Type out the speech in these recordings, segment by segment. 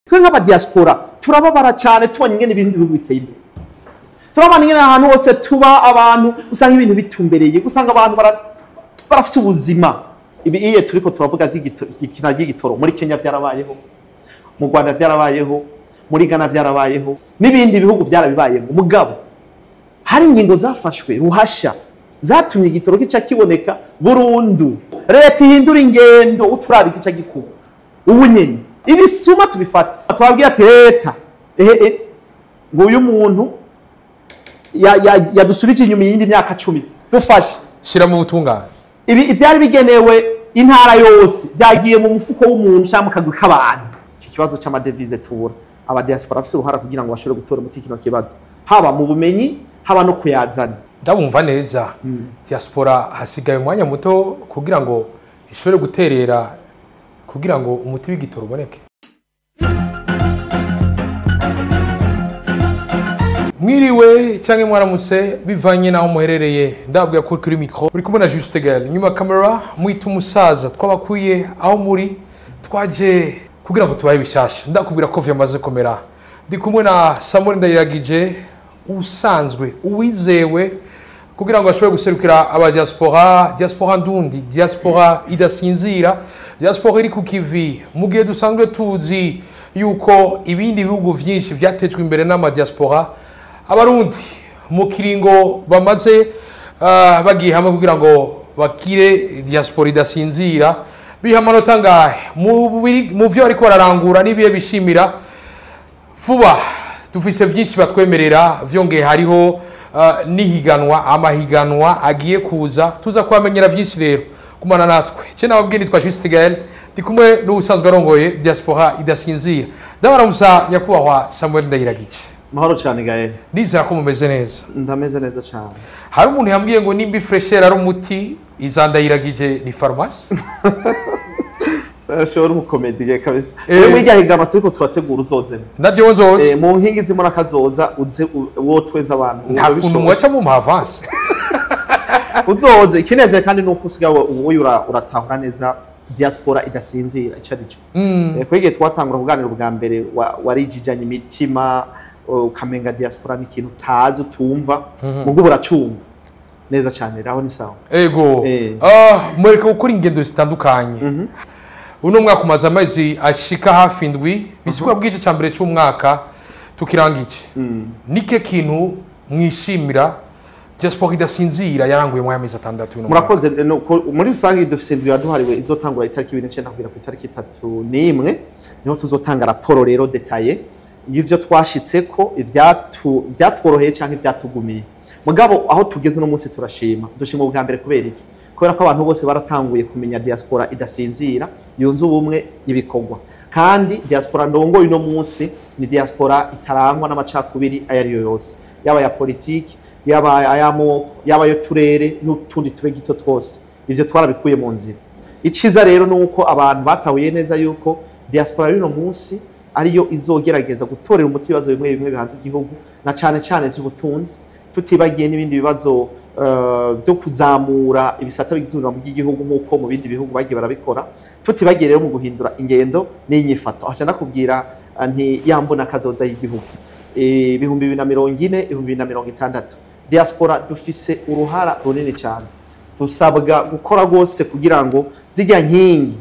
Twe nk'abadiaspora turababara cyane tubonye ingene ibintu bihugu biteye imbere. Turabona ingene ahantu hose tuba abantu usanga ibintu bitumbereye, usanga abantu barafite ubuzima. Ibi iye turiko turavuga vy'igikina ry'igitoro muri Kenya vyarabayeho, mu Rwanda vyarabayeho, muri Ghana vyarabayeho, n'ibindi bihugu vyarabibayemo. Mugabo hari ingingo zafashwe ruhasha zatumye igitoro kica kiboneka burundu. Leta ihindura ingendo ucuraba igica gikuba ubu nyene ibisuma tubifata. Twabwiye ati leta ehe ngo uyu muntu yadusubije inyuma yindi myaka 10 dufashe shira mu butungane. Ibi ivyari bigenewe intara yose byagiye mu mufuko w'umuntu cyangwa mu kagwi k'abantu. Iki kibazo c'amadevise tubura aba diaspora bafise uruhara kugira ngo bashobore gutora umuti kino kibazo, haba mu bumenyi haba no kuyazana. Ndabumva neza. Diaspora hasigaye umwanya muto kugira ngo ishobore guterera kugira ngo umuti w'igitoro uboneke. Mwiriwe canke mwaramutse bivanye naho muherereye, ndababwira ko kuri micro uri kumwe na Juste Gael, nyuma camera mwita umusaza. Twabakuye aho muri twaje kugira ngo tubahe bishasha. Ndakubwira ko vyamaze komera. Ndi kumwe na Samuel Ndayiragije usanzwe uwizewe kugira ngo ashobore guserukira aba diaspora, diaspora ndundi, diaspora idasinzira, diaspora iri ku kivi. Mu gihe dusanzwe tuzi yuko ibindi bihugu vyinshi vyatejwe imbere n'ama diaspora, abarundi mu kiringo bamaze bagiye hamwe kugira ngo bakire diaspora idasinzira, biha amanota ngahe mu vyo ariko bararangura n'ibihe bishimira. Vuba dufise vyinshi batwemerera, vyongeye hariho nihiganwa, amahiganwa agiye kuza, tuza kubamenyera vyinshi. Rero kumana natwe ce nababwiye nitwa Juste Gael, ndi kumwe n'ubusanzwe arongoye diaspora idasinzira. Ndabaramusa nyakubahwa Samuel Ndayiragije. Mahoro cyane Gael. Nizera ko mumeze neza. Ndameze neza cyane. Hari umuntu yambwiye ngo nimba fresher ari umuti, iza Ndayiragije ni pharmacie. Ashobora umukomedi kabisa. Muri irya higanwa turiko turategura uzozemo. Navyo nzoze. Mu nkingi zimura kazoza uze wo twenza abantu. Nta kuntu mwaca mu avance. Uzoze. Ikinezeye kandi nuko usigaye ubu uratahura neza diaspora idasinzira ico arico. Kwege twatangura kuganira ubwa mbere warijijanye imitima ukamenga diaspora ni ikintu utazi utumva, mugabo uracumva neza cyane. Raho ni sawa. Ego. Mwereka gukora ingendo zitandukanye. Uno mwaka umaze amezi ashika hafi 7, bisigura bw'igice ca mbere c'umwaka tukirangije. Nike kintu mwishimira diaspora idasinzira yaranguye mu amezi 6 uno? Murakoze. Muri rusange dufise indwi yaduhariwe izotangura itariki 29 kugera ku itariki 31, niho tuzotanga raporo rero detaye y'ivyo twashitseko, ivyatworoheye canke ivyatugumiye. Mugabo aho tugeze no munsi turashima. Dushima ubwa mbere kubera iki? Kubera ko abantu bose baratanguye kumenya diaspora idasinzira yunze ubumwe ibikorwa. Kandi diaspora ndongoye uno munsi ni diaspora itarangwa n'amacakubiri ayo ariyo yose, yaba ya politiki, yaba ay'amoko, yaba ayo turere n'utundi tube gito twose. Ivyo twarabikuye mu nzira. Iciza rero nuko abantu batahuye neza yuko diaspora y'uno munsi ariyo izogerageza gutorera umuti ibibazo bimwe bimwe bihanze igihugu, na cane cane vy'ubutunzi, tutibagiye n'ibindi bibazo vyo kuzamura ibisata bigize ubuzima bw'igihugu nk'uko mu bindi bihugu bagiye barabikora, tutibagiye rero mu guhindura ingendo n'inyifato. Aho ndakubwira nti yambona kazoza y'igihugu 2040 2060, diaspora dufise uruhara runini cyane. Dusabwa gukora gose kugira ngo zijya nkingi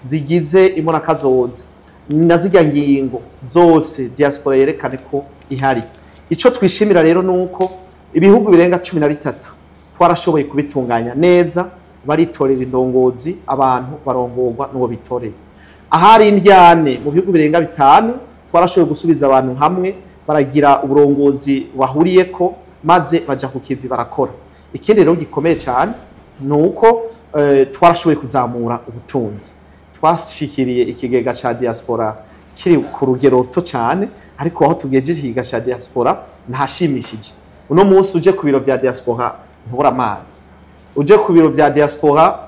zigize imbona kazoza na zijya ngingo zose diaspora yerekane ko ihari. Ico twishimira rero nuko ibihugu birenga 13 twarashoboye kubitunganya neza, baritorera indongozi, abantu barongorwa n'uwo bitoreye. Ahari indyane mu bihugu birenga 5 twarashoboye gusubiza abantu hamwe, baragira uburongozi bahuriyeko, maze baja ku kivi barakora. Ikindi rero gikomeye cyane nuko twarashoboye kuzamura ubutunzi. Twashikiriye ikigega ca diaspora kiri ku rugero ruto cyane, ariko aho tugejeje ikigega ca diaspora ntashimishije. Uno munsi uje ku biro vya diaspora ntubura amazi, uje ku biro vya diaspora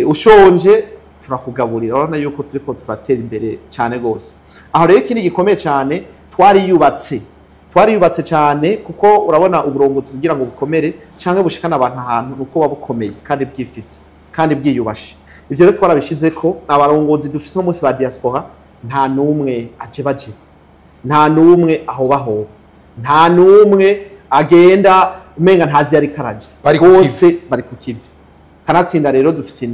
ushonje turakugaburira. Urabona yuko turiko turatera imbere cyane gose. Aho rero ikindi gikomeye cyane twariyubatse cyane, kuko urabona uburongozi kugira ngo bukomere canke bushikane abantu ahantu nuko babukomeye kandi bwifise kandi bwiyubashe. Ivyo rero twarabishize ko abarongozi dufise no munsi ba diaspora Nta n'umwe ajebajeba, nta n'umwe ahobahoba, nta n'umwe agenda umenga ntazi yari karaje. Bari ku Bose bari ku kivi. Kanatsinda rero dufise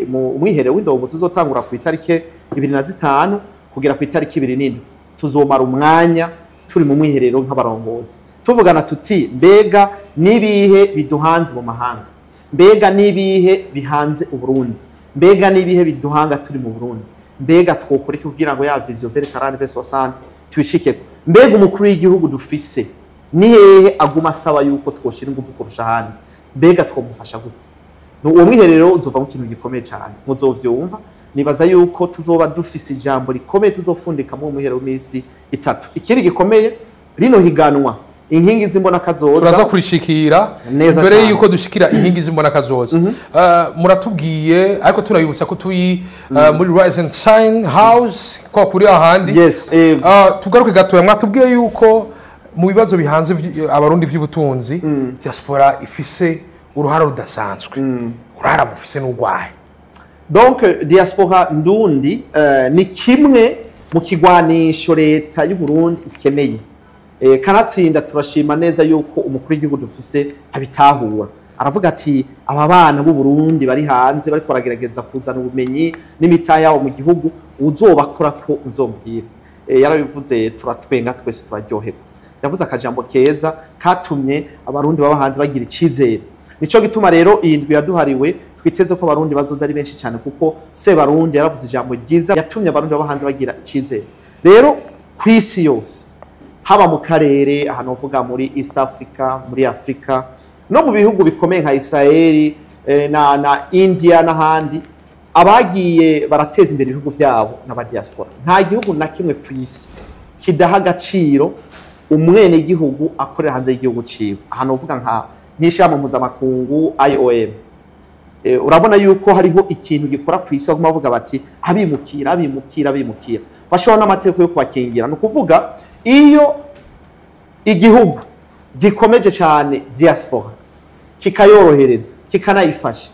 mu umwiherero w'indongozi uzotangura ku itariki 25 kugera ku itariki 27. Tuzomara umwanya turi mu mwiherero nk'abarongozi, tuvugana tuti: mbega nibihe biduhanze mu mahanga, mbega nibihe bihanze Uburundi, mbega nibihe biduhanga turi mu Burundi, mbega twokora iki kugira ngo ya vision 2040 2060 tuyishikeko, mbega umukuru w'igihugu dufise ni hehe aguma asaba yuko twoshira ingufu kurusha ahandi, mbega twomufasha gute? Uwo mwiherero uzovamo ikintu gikomeye cyane, muzovyumva. Nibaza yuko tuzoba dufise ijambo rikomeye tuzofundika mu mwiherero w'iminsi 3. Ikindi gikomeye, rino higanwa Inkingi z'imbona kazoza Turaza kurishikira. Neza Mbere cyane. yuko dushikira Inkingi z'imbona kazoza, muratubwiye, ariko tunabibutsa ko turi muri Rise and Shine House kwa kuri ahandi. Yes. Tugaruke gatoya. Mwatubwiye yuko mu bibazo bihanze Abarundi vy'ubutunzi, diaspora ifise uruhara rudasanzwe. Uruhara mufise n'urwahe? Donc diaspora ndundi ni kimwe mu kigwanisho leta y'u Burundi ikeneye. Kanatsinda turashima neza yuko umukuru w'igihugu dufise abitahura. Aravuga ati: aba bana b'u Burundi bari hanze bariko baragerageza kuzana ubumenyi n'imitahe yabo mu gihugu, uzobakora ko uzombwira. Yarabivuze turatwenga twese, turaryoherwa. Yavuze akajambo keza katumye Abarundi baba hanze bagira icizere. Nico gituma rero iyi ndwi yaduhariwe twiteze ko Abarundi bazoza ari benshi cyane, kuko Sebarundi yaravuze ijambo ryiza yatumye Abarundi baba hanze bagira icizere. Rero ku isi yose, haba mu karere, ahantu uvuga muri East Africa, muri Africa, no mu bihugu bikomeye nka Israeli na India n'ahandi, abagiye barateza imbere ibihugu vyabo n'aba diaspora. Nta gihugu na kimwe ku isi kidaha agaciro umwene gihugu akorera hanze y'igihugu ciwe. Ahantu uvuga nka nk'ishirahamwe mpuzamakungu IOM, urabona yuko hariho ikintu gikora ku isi, baguma bavuga bati abimukira, abimukira, abimukira, bashobora n'amategeko yo kubakingira. Ni ukuvuga iyo igihugu gikomeje cyane diaspora, kikayorohereza, kikanayifasha,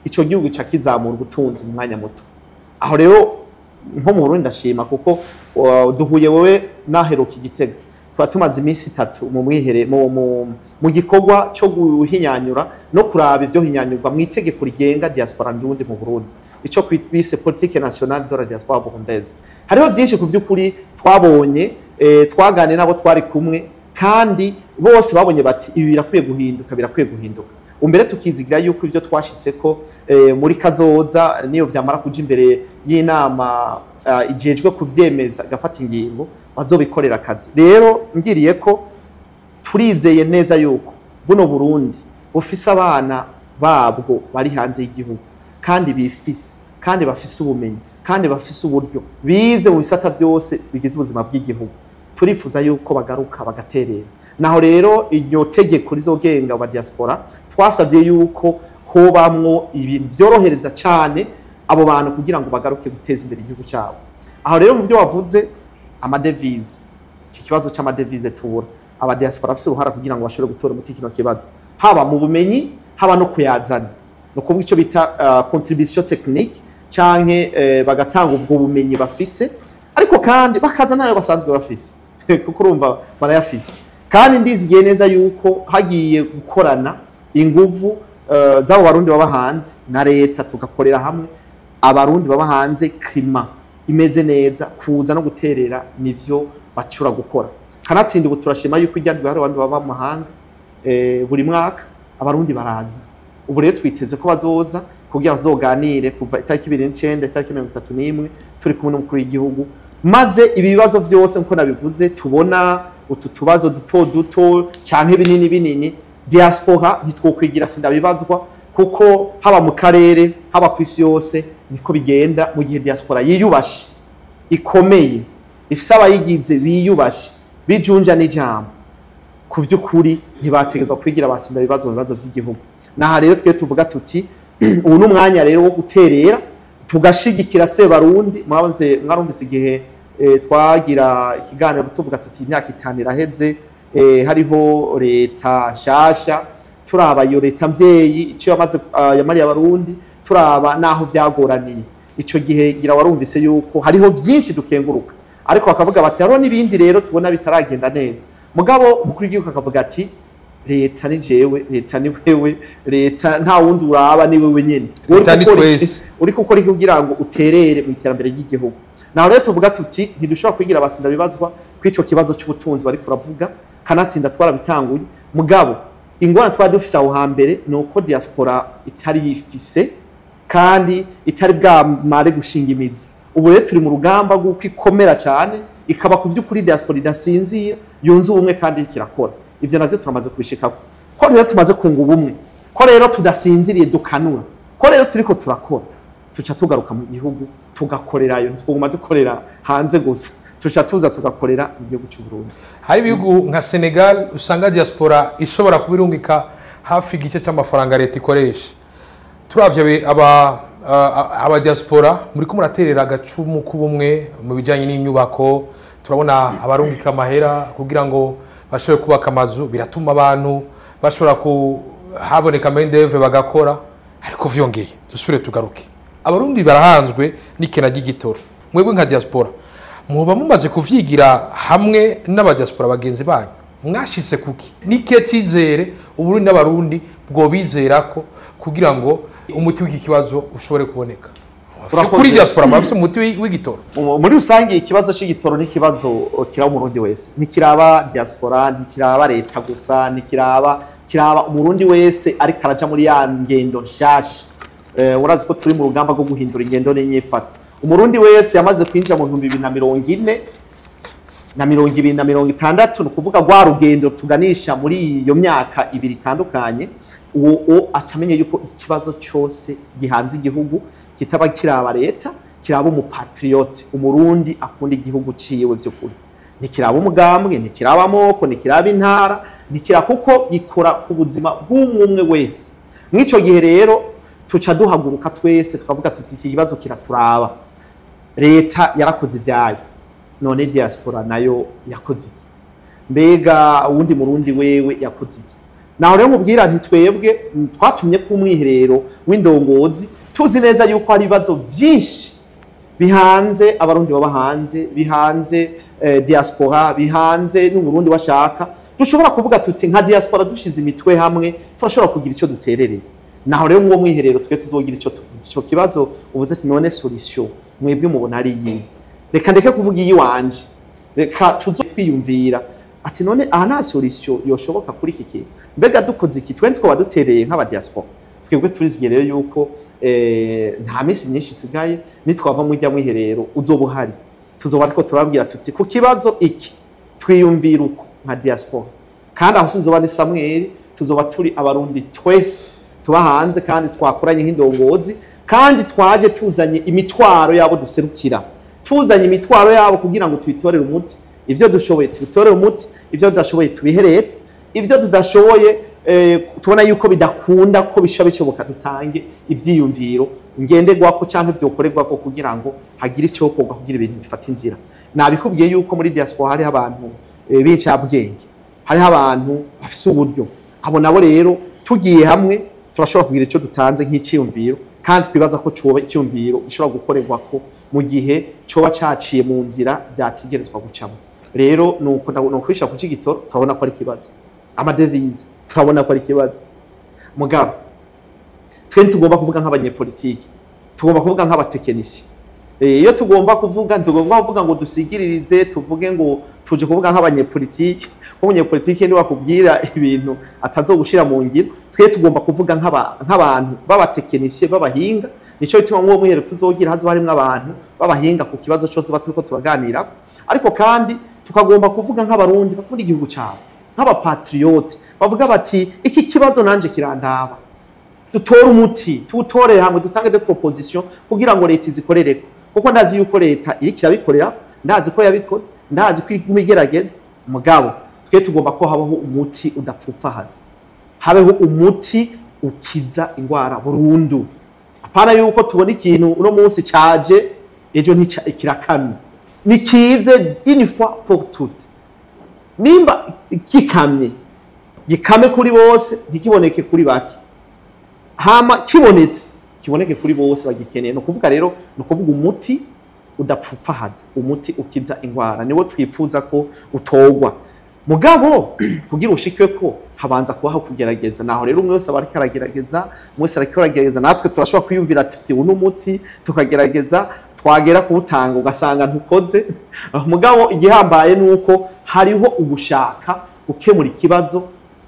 ico gihugu ca kizamura ubutunzi mu mwanya muto. Aho rero nko mu Burundi ndashima kuko duhuye wewe naheruka Igitega, tuba tumaze iminsi 3 mu mwihere mu gikorwa cyo guhinyanyura no kuraba ivyo hinyanyurwa mu itegeko rigenga diaspora ndundi mu Burundi, ico bise politique nationale de la diaspora burundaise. Hariho vyinshi ku vy'ukuri twabonye, twaganiriye nabo twari kumwe, kandi bose babonye bati ibi birakwiye guhinduka, birakwiye guhinduka. Umbere tukizigira yuko ivyo twashitseko muri kazoza, niyo vyamara kuja imbere y'inama ijejwe kuvyemeza gafata ingingo, bazobikorera akazi. Rero ngiriye ko turizeye neza yuko buno Burundi bufise abana babwo bari hanze y'igihugu, kandi bifise, kandi bafise ubumenyi, kandi bafise uburyo, bize mu bisata vyose bigize ubuzima bw'igihugu. Turifuza yuko bagaruka bagaterera. Naho rero iryo tegeko rizogenga aba diaspora, twasavye yuko hobamwo ibintu vyorohereza cane abo bantu kugira ngo bagaruke guteza imbere igihugu cyabo. Aho rero mu byo wavuze, amadevize, iki kibazo c'amadevize tubura, aba diaspora bafise uruhara kugira ngo bashobore gutora umuti kino kibazo, haba mu bumenyi, haba no kuyazana, no kuvuga icyo bita contribution technique, canke bagatanga ubwo bumenyi bafise, ariko kandi bakaza nayo basanzwe bafise, kuko urumva barayafise. Kandi ndizigiye neza yuko hagiye gukorana inguvu z'abo Barundi baba hanze na leta, tugakorera hamwe, Abarundi baba hanze climat imeze neza, kuza no guterera nivyo bacura gukora. Kanatsinda ubu turashima yuko ijya ndwi hari abandi baba mu mahanga, buri mwaka Abarundi baraza. Ubu rero twiteze ko bazoza kugira bazoganire kuva itariki 29, itariki 31, turi kumwe n'umukuru w'igihugu, maze ibi bibazo vyose nkuko nabivuze tubona, utu tubazo duto duto canke binini binini, diaspora ntitwokwigira sindabibazwa, kuko haba mu karere, haba ku isi yose niko bigenda. Mu gihe diaspora yiyubashe, ikomeye, ifise abayigize biyubashe, bijunja n'ijambo, ku vy'ukuri ntibategezwa kwigira basinda ibibazo mu bibazo vy'igihugu. Naha rero twe tuvuga tuti ubu ni umwanya rero wo guterera, tugashigikira Sebarundi. Murabanze mwarumvise igihe twagira ikiganiro tuvuga tuti imyaka 5 iraheze, hariho leta nshasha, turaba iyo leta mvyeyi icyo yamaze, yamariye Abarundi, turaba naho vyagoraniye. Ico gihe gira warumvise yuko hariho vyinshi dukenguruka, ariko bakavuga bati hariho n'ibindi rero tubona bitaragenda neza. Mugabo umukuru w'igihugu akavuga ati leta ni jewe, leta ni wewe, leta nta wundi uraba, ni wewe nyene. Leta ni twese. Uriko ukora iki kugira ngo uterere mu iterambere ry'igihugu? Naho rero tuvuga tuti ntidushobora kwigira abasinda bibazwa kw'ico kibazo c'ubutunzi bariko uravuga, kanatsinda twarabitanguye. Mugabo ingorane twari dufise aho hambere ni uko diaspora itari yifise kandi itari bwamare gushinga imizi. Ubu rero turi mu rugamba rw'uko ikomera cyane, ikaba ku vy'ukuri diaspora idasinzira, yunze ubumwe kandi iriko irakora. Ivyo navyo turamaze kubishikako. Ko rero tumaze kunga ubumwe, ko rero tudasinziriye dukanura, ko rero turiko turakora, tuca tugaruka mu gihugu tugakorerayo, ntitwoguma dukorera hanze gusa, tuca tuza tugakorera mu gihugu cy'u Burundi. Hari ibihugu nka Senegal usanga diaspora ishobora kubirungika hafi igice cy'amafaranga leta ikoresha. Turavye aba diaspora muriko muraterera agacumu k'ubumwe mu bijanye n'inyubako, turabona abarungika amahera kugira ngo bashobore kubaka amazu, biratuma abantu bashobora kuhaboneka main d'oeuvre bagakora. Ariko vyongeye dusubire tugaruke, abarundi barahanzwe n'ikena ry'igitoro. Mwebwe nka diaspora muba mumaze kuvyigira hamwe n'abadiaspora bagenzi banyu, mwashitse kuki? N'ikihe cyizere Uburundi n'abarundi bwobizerako kugira ngo umuti w'iki kibazo ushobore kuboneka? Urakoze. Kuri diaspora murafise umuti w'igitoro? Muri rusange ikibazo c'igitoro ni ikibazo kiraba umurundi wese, ntikiraba diaspora, ntikiraba leta gusa, ntikiraba, kiraba umurundi wese ariko araja muri ya ngendo nshasha. Urazi ko turi mu rugamba rwo guhindura ingendo n'inyifato. Umurundi wese yamaze kwinjira mu 2040 na 2060, ni ukuvuga rwa rugendo tuganisha muri iyo myaka ibiri itandukanye, uwo acamenye yuko ikibazo cyose gihanze igihugu kitaba kiraba leta, kiraba umupatriote, umurundi akunda igihugu ciwe vy'ukuri. Ntikiraba umugambwe, ntikiraba amoko, ntikiraba intara, ntikiraba, kuko gikora ku buzima bw'umwe wese. Mw'ico gihe rero tuca duhaguruka twese tukavuga tuti iki kibazo kiraturaba. Leta yarakoze ivyayo, none diaspora nayo yakoze iki? Mbega uwundi murundi wewe yakoze iki? Naho rero mubwira nti twebwe twatumye ku mwiherero w'indongozi, tuzi neza yuko hari ibibazo byinshi bihanze abarundi baba hanze, bihanze diaspora, bihanze n'uburundi bashaka. Dushobora kuvuga tuti nka diaspora dushize imitwe hamwe turashobora kugira ico duterereye. Naho rero mw'uwo mwiherero twe tuzogira ico tuvuze. Ico kibazo uvuze ati none solution mwebwe mubona ari iyihe? Reka ndeke kuvuga iyi wanje, reka tuzo twiyumvira ati none aha nta solution yoshoboka kuri iki kintu, mbega dukoze iki twe twaba dutereye nk'aba diaspora? Twebwe turizigiye rero yuko nta minsi myinshi isigaye, nitwava mu ijya mwiherero uzoba uhari, tuzoba ariko turababwira tuti ku kibazo iki twiyumvira uko nka diaspora. Kandi aho sinzoba ni Samuel, tuzoba turi abarundi twese tuba hanze, kandi twakoranye nk'indongozi, kandi twaje tuzanye imitwaro yabo duserukira, tuzanye imitwaro yabo kugira ngo tubitorere umuti. Ivyo dushoboye tubitorere umuti, ivyo tudashoboye tubihe leta, ivyo tudashoboye tubona yuko bidakunda ko bisha bishoboka dutange ivyiyumviro ngenderwako canke vyokorerwako kugira ngo hagire icokorwa kugira ibintu bifate inzira. Nabikubwiye yuko muri diaspora hariho abantu b'incabwenge, hariho abantu bafise uburyo. Abo nabo rero tugiye hamwe turashobora kugira ico dutanze nk'iciyumviro, kandi twibaza ko coba iciyumviro gishobora gukorerwako mu gihe coba caciye mu nzira vyategerezwa gucamo. Rero nuko nokwisha ku c'igitoro turabona ko ari ikibazo, amadevize turabona ko ari ikibazo. Mugabo twe ntitugomba kuvuga nk'abanyepolitiki, tugomba kuvuga nk'abatekinisiye. Iyo tugomba kuvuga, ntitugomba kuvuga ngo dusigiririze, tuvuge ngo tuje kuvuga nk'abanyepolitiki, kuko umunyepolitiki niwe akubwira ibintu atazogushira mu ngiro. Twe tugomba kuvuga nk'abantu b'abatekinisiye b'abahinga. Nico gituma mw'uwo mwiherero tuzogira hazoba harimwo abantu b'abahinga ku kibazo cose turiko turaganirako, ariko kandi tukagomba kuvuga nk'abarundi bakunda igihugu cabo, nk'abapatriote bavuga bati iki kibazo nanje kirandaba, dutore umuti, tuwutorere hamwe, dutange des propositions kugira ngo leta izikorereko. Kuko ndazi yuko leta iriko irabikorera, ndazi ko yabikoze, ndazi ko iguma igerageza. Mugabo twe tugomba ko habaho umuti udapfupfahaza, habeho umuti ukiza ingwara burundu. Apana yuko tubona ikintu uno munsi caje ejo kirakamye, nikize une fois pour toutes. Nimba kikamye gikame kuri bose, ntikiboneke kuri bake. Hama kibonetse Kiboneke kuri bose bagikeneye. No kuvuga rero, no kuvuga umuti udapfupfahaza, umuti ukiza ingwara, niwo twifuza ko utogwa. Mugabo kugira ushikwe ko habanza kubaho kugerageza. Naho rero umwe wese aba ariko aragerageza, umwe wese ariko aragerageza. Natwe turashobora kwiyumvira tuti uno muti, tukagerageza, twagera kuwutanga ugasanga ntukoze. Mugabo igihambaye nuko hariho ugushaka gukemura ikibazo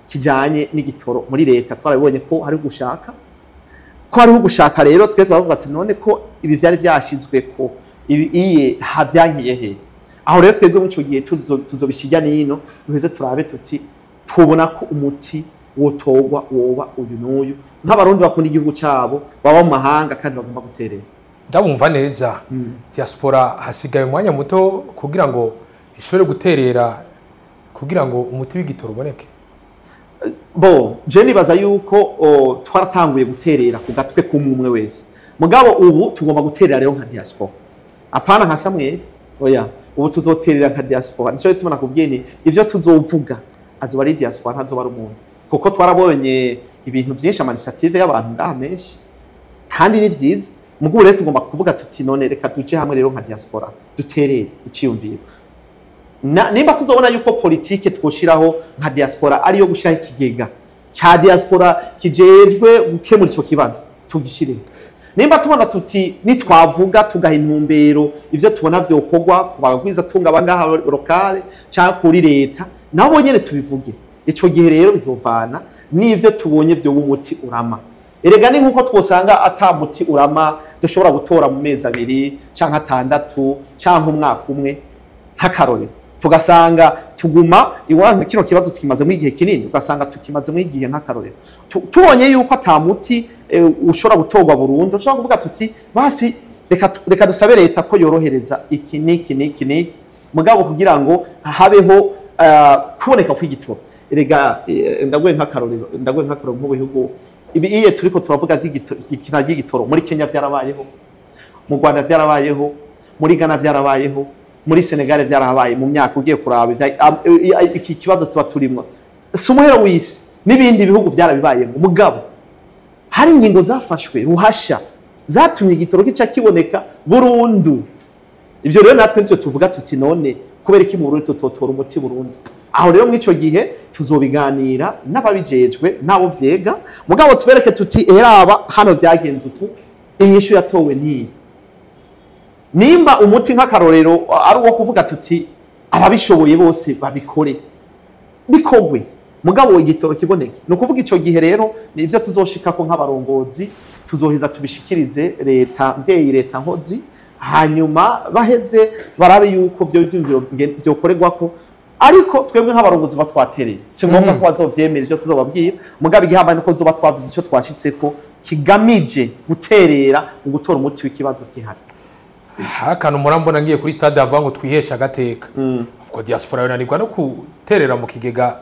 kijanye n'igitoro muri leta. Twarabibonye ko hari ugushaka, ko hariho ugushaka. Rero twe turavuga ati none ko ibi vyari vyashizwe, ko ibi iye havyankiye he? Aho rero twebwe mu ico gihe tuzobishijya nino, duheze turabe tuti tubona ko umuti wotogwa woba uyu n'uyu, nk'Abarundi bakunda igihugu cabo baba mu mahanga kandi bagomba guterera. Ndabumva neza. Diaspora hasigaye umwanya muto kugira ngo ishobore guterera kugira ngo umuti w'igitoro uboneke. Bo je nibaza yuko twaratanguye guterera ku gatwe k'umwe wese, mugabo ubu tugomba guterera rero nka diaspora, apana nka Samuel. Oya, ubu tuzoterera nka diaspora. Nico gituma nakubwiye ni ivyo tuzovuga azoba ari diaspora, ntazoba ari umuntu, kuko twarabonye ibintu vyinshi, ama initiative y'abantu ngaha menshi, kandi ni vyiza. Mugabo rero tugomba kuvuga tuti none reka duje hamwe rero nka diaspora, duterere iciyumviro. Nimba tuzobona yuko politike twoshiraho nka diaspora ariyo gushiraho ikigega ca diaspora kijejwe gukemura ico kibazo, tugishireho. Nimba tubona tuti nitwavuga tugaha intumbero ivyo tubona vyokorwa ku bagwiza tunga bangaha locale canke kuri leta, nabo nyene tubivuge. Ico gihe rero bizovana n'ivyo tubonye vyo umuti urama. Erega ni nkuko twosanga ata muti urama dushobora gutora mu mezi 2 canke 6 canke umwaka umwe, nk'akarorero, tugasanga tuguma iwanyu kino kibazo tukimazemo igihe kinini, ugasanga tukimazemo igihe. Nk'akarorero, tubonye yuko ata muti ushobora gutorwa burundu, ushobora kuvuga tuti basi reka dusabe leta ko yorohereza iki n'iki n'iki n'iki, mugabo kugira ngo habeho kuboneka kw'igitoro. Erega ndaguye nk'akarorero nk'ubihugu ibi iye turiko turavuga vy'igitoro ry'igitoro, muri Kenya vyarabayeho, mu Rwanda vyarabayeho, muri Ghana vyarabayeho, muri Senegal vyarabaye. Mu myaka ugiye kuraba iki kibazo tuba turimo si umuhero w'isi, n'ibindi bihugu byarabibayemo. Mugabo hari ingingo zafashwe ruhasha zatumye igitoro kica kiboneka burundu. Ivyo rero natwe nivyo tuvuga tuti none kubera iki mu Burundi tutotora umuti burundu? Aho rero mw'ico gihe tuzobiganira n'ababijejwe n'abo vyega, mugabo tubereke tuti eraba hano vyagenze uku, inyishu yatowe niyi. Nimba umuti nk'akarorero ari uwo kuvuga tuti ababishoboye bose babikore, bikogwe, mugabo igitoro kiboneke. Ni ukuvuga ico gihe rero nivyo tuzoshikako nk'abarongozi, tuzoheza tubishikirize leta mvyeyi, leta nkozi, hanyuma baheze barabe yuko vyo vyumviro vyokorerwako. Ariko twebwe nk'abarongozi batwatereye, si ngombwa ko bazovyemera ivyo tuzobabwira, mugabo igihambaye nuko tuzoba twavuze ico twashitseko kigamije guterera mu gutora umuti w'ikibazo gihari. Hari akantu murambona ngiye kuri stade avuga ngo twiheshe agateka. Ubwo diaspora yonanirwa no guterera mu kigega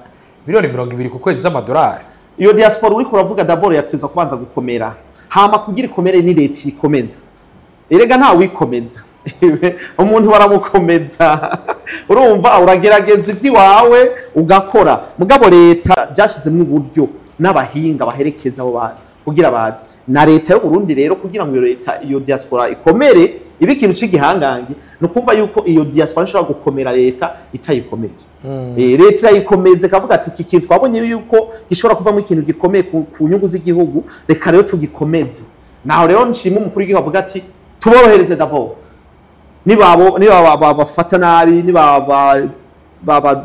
miliyoni 20 ku kwezi z'amadolari? Iyo diaspora uriko uravuga d'abord yateza kubanza gukomera. Hama kugira ikomere ni leta ikomeza. Erega nta wikomeza, umuntu baramukomeza. Urumva uragerageza ivy'iwawe ugakora, mugabo leta byashizemo uburyo n'abahinga baherekeza abo bantu kugira baze. Na leta y'u Burundi rero, kugira ngo iyo leta, iyo diaspora ikomere, ibe ikintu c'igihangange, ni ukumva yuko iyo diaspora ishobora gukomera leta itayikomeje. Leta irayikomeza ikavuga ati iki kintu twabonye yuko gishobora kuvamo ikintu gikomeye ku nyungu z'igihugu, reka rero tugikomeze. Naho rero nshima umukuru w'igihugu avuga ati tuborohereze d'abord, nibabo niba bafata nabi, niba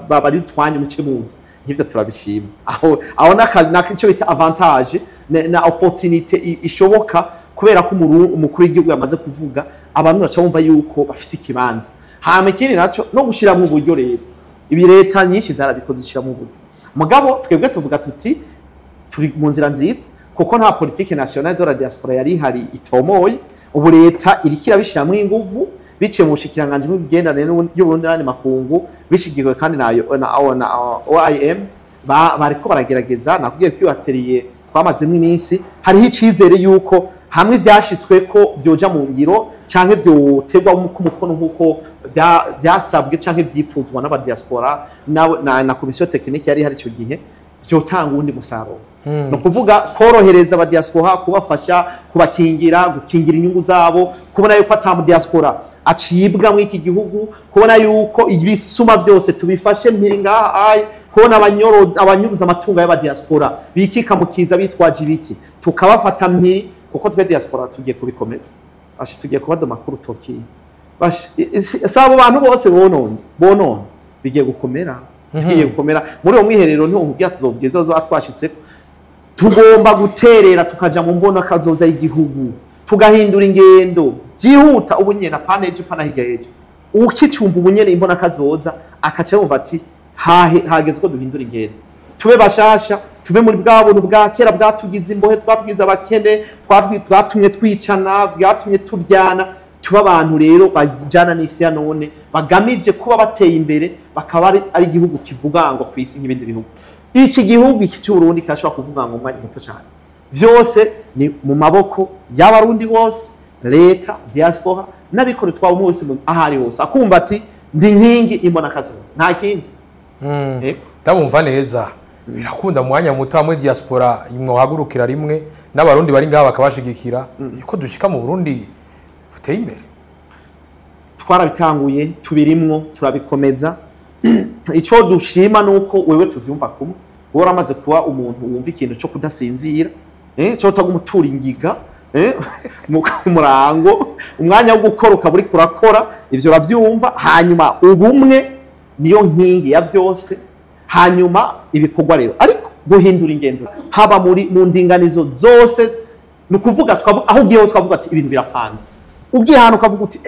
bari utwanya mukemuza, nk'ivyo turabishima. Aho naka ico bita avantage na opportunité ishoboka, kubera ko umukuru w'igihugu yamaze kuvuga, abantu baca bumva yuko bafise ikibanza. Hama ikindi naco no gushiramwo uburyo. Rero ibi leta nyinshi zarabikoze, ishiramwo uburyo. Mugabo twebwe tuvuga tuti turi mu nzira nziza, kuko nta politique nationale de la diaspora yari ihari itomoye. Ubu leta iriko irabishiramwo inguvu biciye mu bushikiranganji bw'imigenderanire y'Uburundi n'ayandi makungu, bishigikiwe kandi na OIM. Bariko baragerageza. Nakubwiye ko iyo twamazemwo iminsi, hariho icizere yuko hamwe vyashitswe ko vyoja mu ngiro canke vyoterwa ku mukono nk'uko vyasabwe canke vyipfuzwa n'abadiaspora na commission technique yari ihari ico gihe. vyotanga uwundi musaruro. No kuvuga korohereza aba diaspora, kubafasha, kubakingira, gukingira inyungu zabo, kubona yuko ata mu diaspora acibwa muri iki gihugu, kubona yuko ibisuma byose tubifashe mpiri ngaha ayi, kubona abanyuruza amatungo y'aba diaspora bikika mukiza bitwaje ibiti tukabafata mpiri, kuko twe diaspora tugiye kubikomeza. Ashi tugiye kubadoma kuri urutoki. Sabo bantu bose bonone bigiye gukomera, bigiye gukomera muri uwo mwiherero. Ntiwo nkubwira tuzobwiza twashitse. Tugomba guterera tukaja mu mbona kazoza y'igihugu, tugahindura ingendo byihuta ubu nyene, apana ejo, pana hirya ejo. Ukicumva ubu nyene imbona kazoza, akaca yumva ati hageze ko duhindura ingendo, tube bashasha, tuve muri bwa buntu bwa kera bwatugize imbohe, bwatugize abakene, bwatumye twicana, bwatumye turyana. Tuba abantu rero bajana n'isi ya none, bagamije kuba bateye imbere, bakaba ari igihugu kivuga ngo ku isi nk'ibindi bihugu. Iki gihugu iki cy'Uburundi kirashobora kuvuga ngo umwanya muto cyane. Vyose ni mu maboko y'abarundi bose, leta, diaspora n'abikora twabo, umwe wese ahari hose akumva ati ndi nkingi imbona kazoza, nta kindi. Ndabumva neza. Birakunda mu mwanya muto hamwe diaspora mwohagurukira rimwe n'abarundi bari ngaha bakabashigikira, yuko dushika mu Burundi buteye imbere? Twarabitanguye, tubirimwo, turabikomeza. Icyo dushima nuko wewe tuvyumva kumwe, wowe uramaze kuba umuntu wumva ikintu cyo kudasinzira, cyo utaguma utura ingiga, mu murango, umwanya wo gukora ukaba uriko urakora ivyo uravyumva. Hanyuma ubumwe niyo nkingi ya vyose. Hanyuma ibikorwa rero, ariko guhindura ingendo haba muri mu ndinganizo zose, ni ukuvuga aho ugiye hose twavuga ati ibintu birapanze. Ugiye ahantu ukavuga uti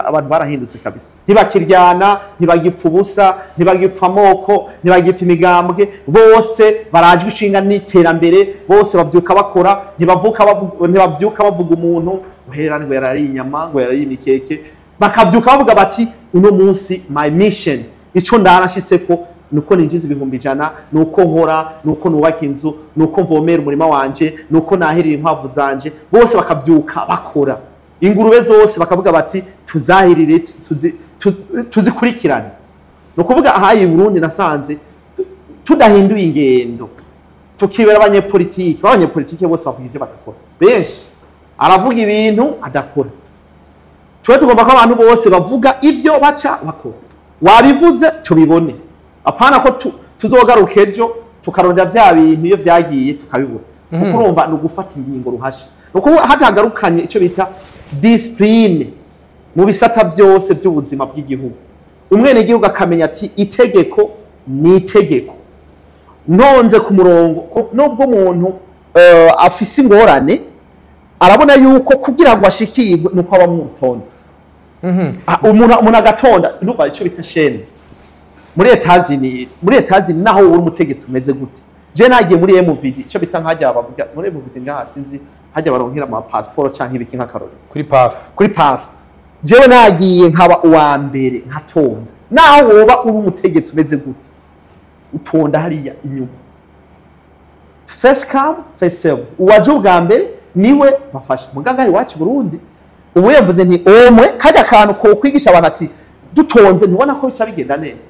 abantu barahindutse kabisa, ntibakiryana, ntibagipfa ubusa, ntibagipfa amoko, ntibagipfa imigambwe, bose barajwe ishinga n'iterambere, bose bavyuka bakora, ntibavyuka bavuga umuntu ngo ngo yarariye inyama, ngo yarariye imikeke. Bakavyuka bavuga bati uno munsi my mission, ico ndarashitseko nuko ninjiza 100,000, nuko nkora, nuko nubaka inzu, nuko mvomera umurima wanje, nuko nahirira inkwavu zanje. Bose bakavyuka bakora, ingurube zose bakavuga bati tuzahirire, tuzikurikirane. Ni ukuvuga ahaye Burundi nasanze tudahinduye ingendo tukibera abanyepolitiki bose bavuga ivyo badakora. Benshi aravuga ibintu adakora. Twe tugomba ko abantu bose bavuga ivyo baca bakora, wabivuze tubibone, apana ko tuzogaruka ejo tukarondera vya bintu iyo vyagiye tukabibura. Kuko urumva ni ugufata ingingo ruhasha, nuko hatagarukanye ico bita discipline mu bisata byose by'ubuzima bw'igihugu, umwenegihugu akamenya ati itegeko ni itegeko, ntonze ku murongo. Nubwo umuntu afise ingorane, arabona yuko kugira ngo ashikirwe nuko aba mu rutonde. Umuntu agatonda, ndumva ico bita chaîne muri Etazini, naho uri umutegetsi umeze gute. Je nagiye muri MVD, ico bita nkajya bavuga muri MVD ngaha, sinzi hajya baronkera ama passport canke ibiki nk'akarori kuri PAF. Kuri PAF jewe nagiye nkaba uwa mbere nkatonda. Naho woba uri umutegetsi umeze gute, utonda hariya inyuma, first come first serve, uwaje ubwa mbere niwe bafasha. Muganga iwacu Burundi ubu yavuze nti omwe kajya kantu ko kwigisha abantu ati dutonze, ntubona ko bica bigenda neza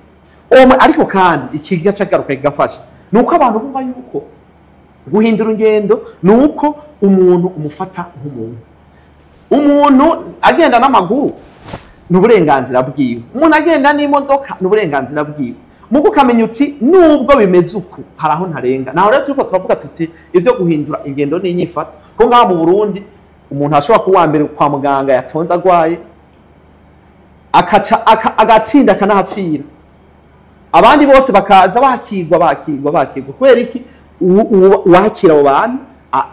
omwe. Ariko kandi ikiga cagaruka kigafasha nuko abantu bumva yuko guhindura ingendo nuko umuntu umufata nk'umuntu. Umuntu agenda n'amaguru n'uburenganzira bwiwe, umuntu agenda n'imodoka n'uburenganzira bwiwe. Mugo ukamenya uti nubwo bimeze uku hari aho ntarenga. Naho rero turiko turavuga tuti ivyo guhindura ingendo n'inyifato, ko ngaha mu Burundi umuntu ashobora kuba mbere kwa muganga yatonze agwaye, akaca agatinda akanahapfira, abandi bose bakaza bakigwa bakigwa bakigwa. Kubera iki? Uwakira abo bantu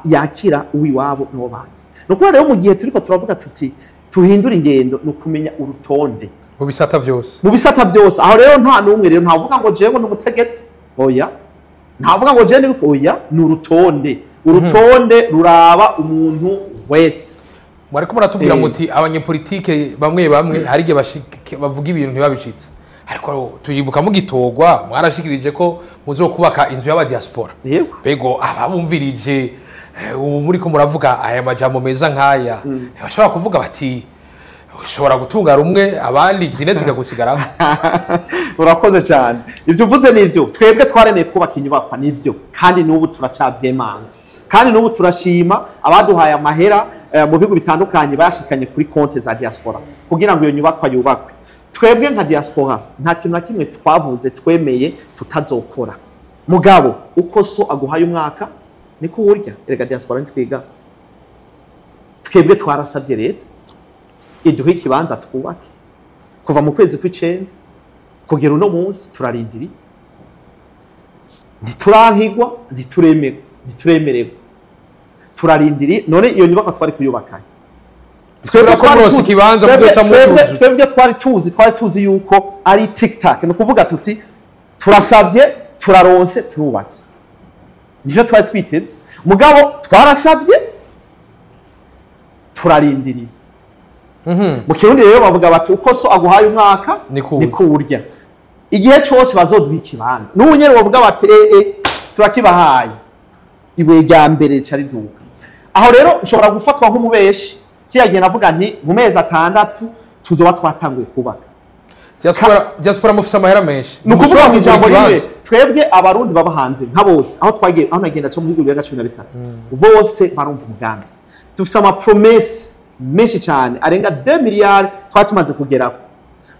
yakira uwiwabo n'uwo bazi. Nuko rero mu gihe turiko turavuga tuti tuhindura ingendo, ni ukumenya urutonde mu bisata vyose, mu bisata vyose. Aho rero nta n'umwe rero ntavuga ngo jewe n'umutegetsi, oya, ntavuga ngo jewe oya, ni urutonde. Urutonde ruraba umuntu wese. Mwariko muratubwira muti abanyepolitike bamwe bamwe hari igihe bavuga ibintu ntibabishitse, ariko tuyibuka mugitogwa mwarashikirije ko muzokubaka inzu y'aba diaspora. Bego ababumvirije ubu muri ko muravuga aya majambo meza nkaya, ntibashobora kuvuga bati Ushobora gutunga rumwe, abandi zine zikagusigaramo. Urakoze cyane. Ivyo uvuze nivyo. Twebwe twaremeye kubaka inyubakwa, nivyo, kandi n'ubu turacavyemanga, kandi n'ubu turashima abaduhaye amahera mu bihugu bitandukanye bashikanye kuri konte za diaspora kugira ngo iyo nyubakwa yubakwe. Twebwe nka diaspora nta kintu na kimwe twavuze twemeye tutazokora. Mugabo uko so aguhaye umwaka niko urya. Erega diaspora ntitwiga. Twebwe twarasavye leta iduhe ikibanza twubake. Kuva mu kwezi kw'icenda kugera uno munsi turarindiriye, ntiturankigwa, ntituremerwa, ntituremererwa, turarindiriye. None iyo nyubakwa twari kuyubaka? Twebwe ko muronse ikibanza muzoca mutuzu. Twebwe twari tuzi yuko ari tic tac, ni ukuvuga tuti turasabye, turaronse, turubatse. Nivyo twari twiteze. Mugabo twarasabye, turarindiriye. Mu Kirundi rero bavuga bati uko so aguhaye umwaka niko urya. Niko urya. Igihe cyose bazoduha ikibanza, n'ubu nyene bavuga bati turakibahaye, ibuye rya mbere rica riduka. Aho rero nshobora gufatwa nk'umubeshi. Kiriya gihe navuga nti mu mezi 6 tuzoba twatanguye kubaka. Diaspora mufise amahera menshi. Ni ukuvuga Mushobora mu ijambo kugura rimwe, ikibanza. twebwe Abarundi baba hanze nka bose, aho twagiye, aho nagenda ca mu bihugu birenga 13, bose barumva umugambi. Dufise ama promesses menshi cyane arenga 2 miliyari twari tumaze kugeraho.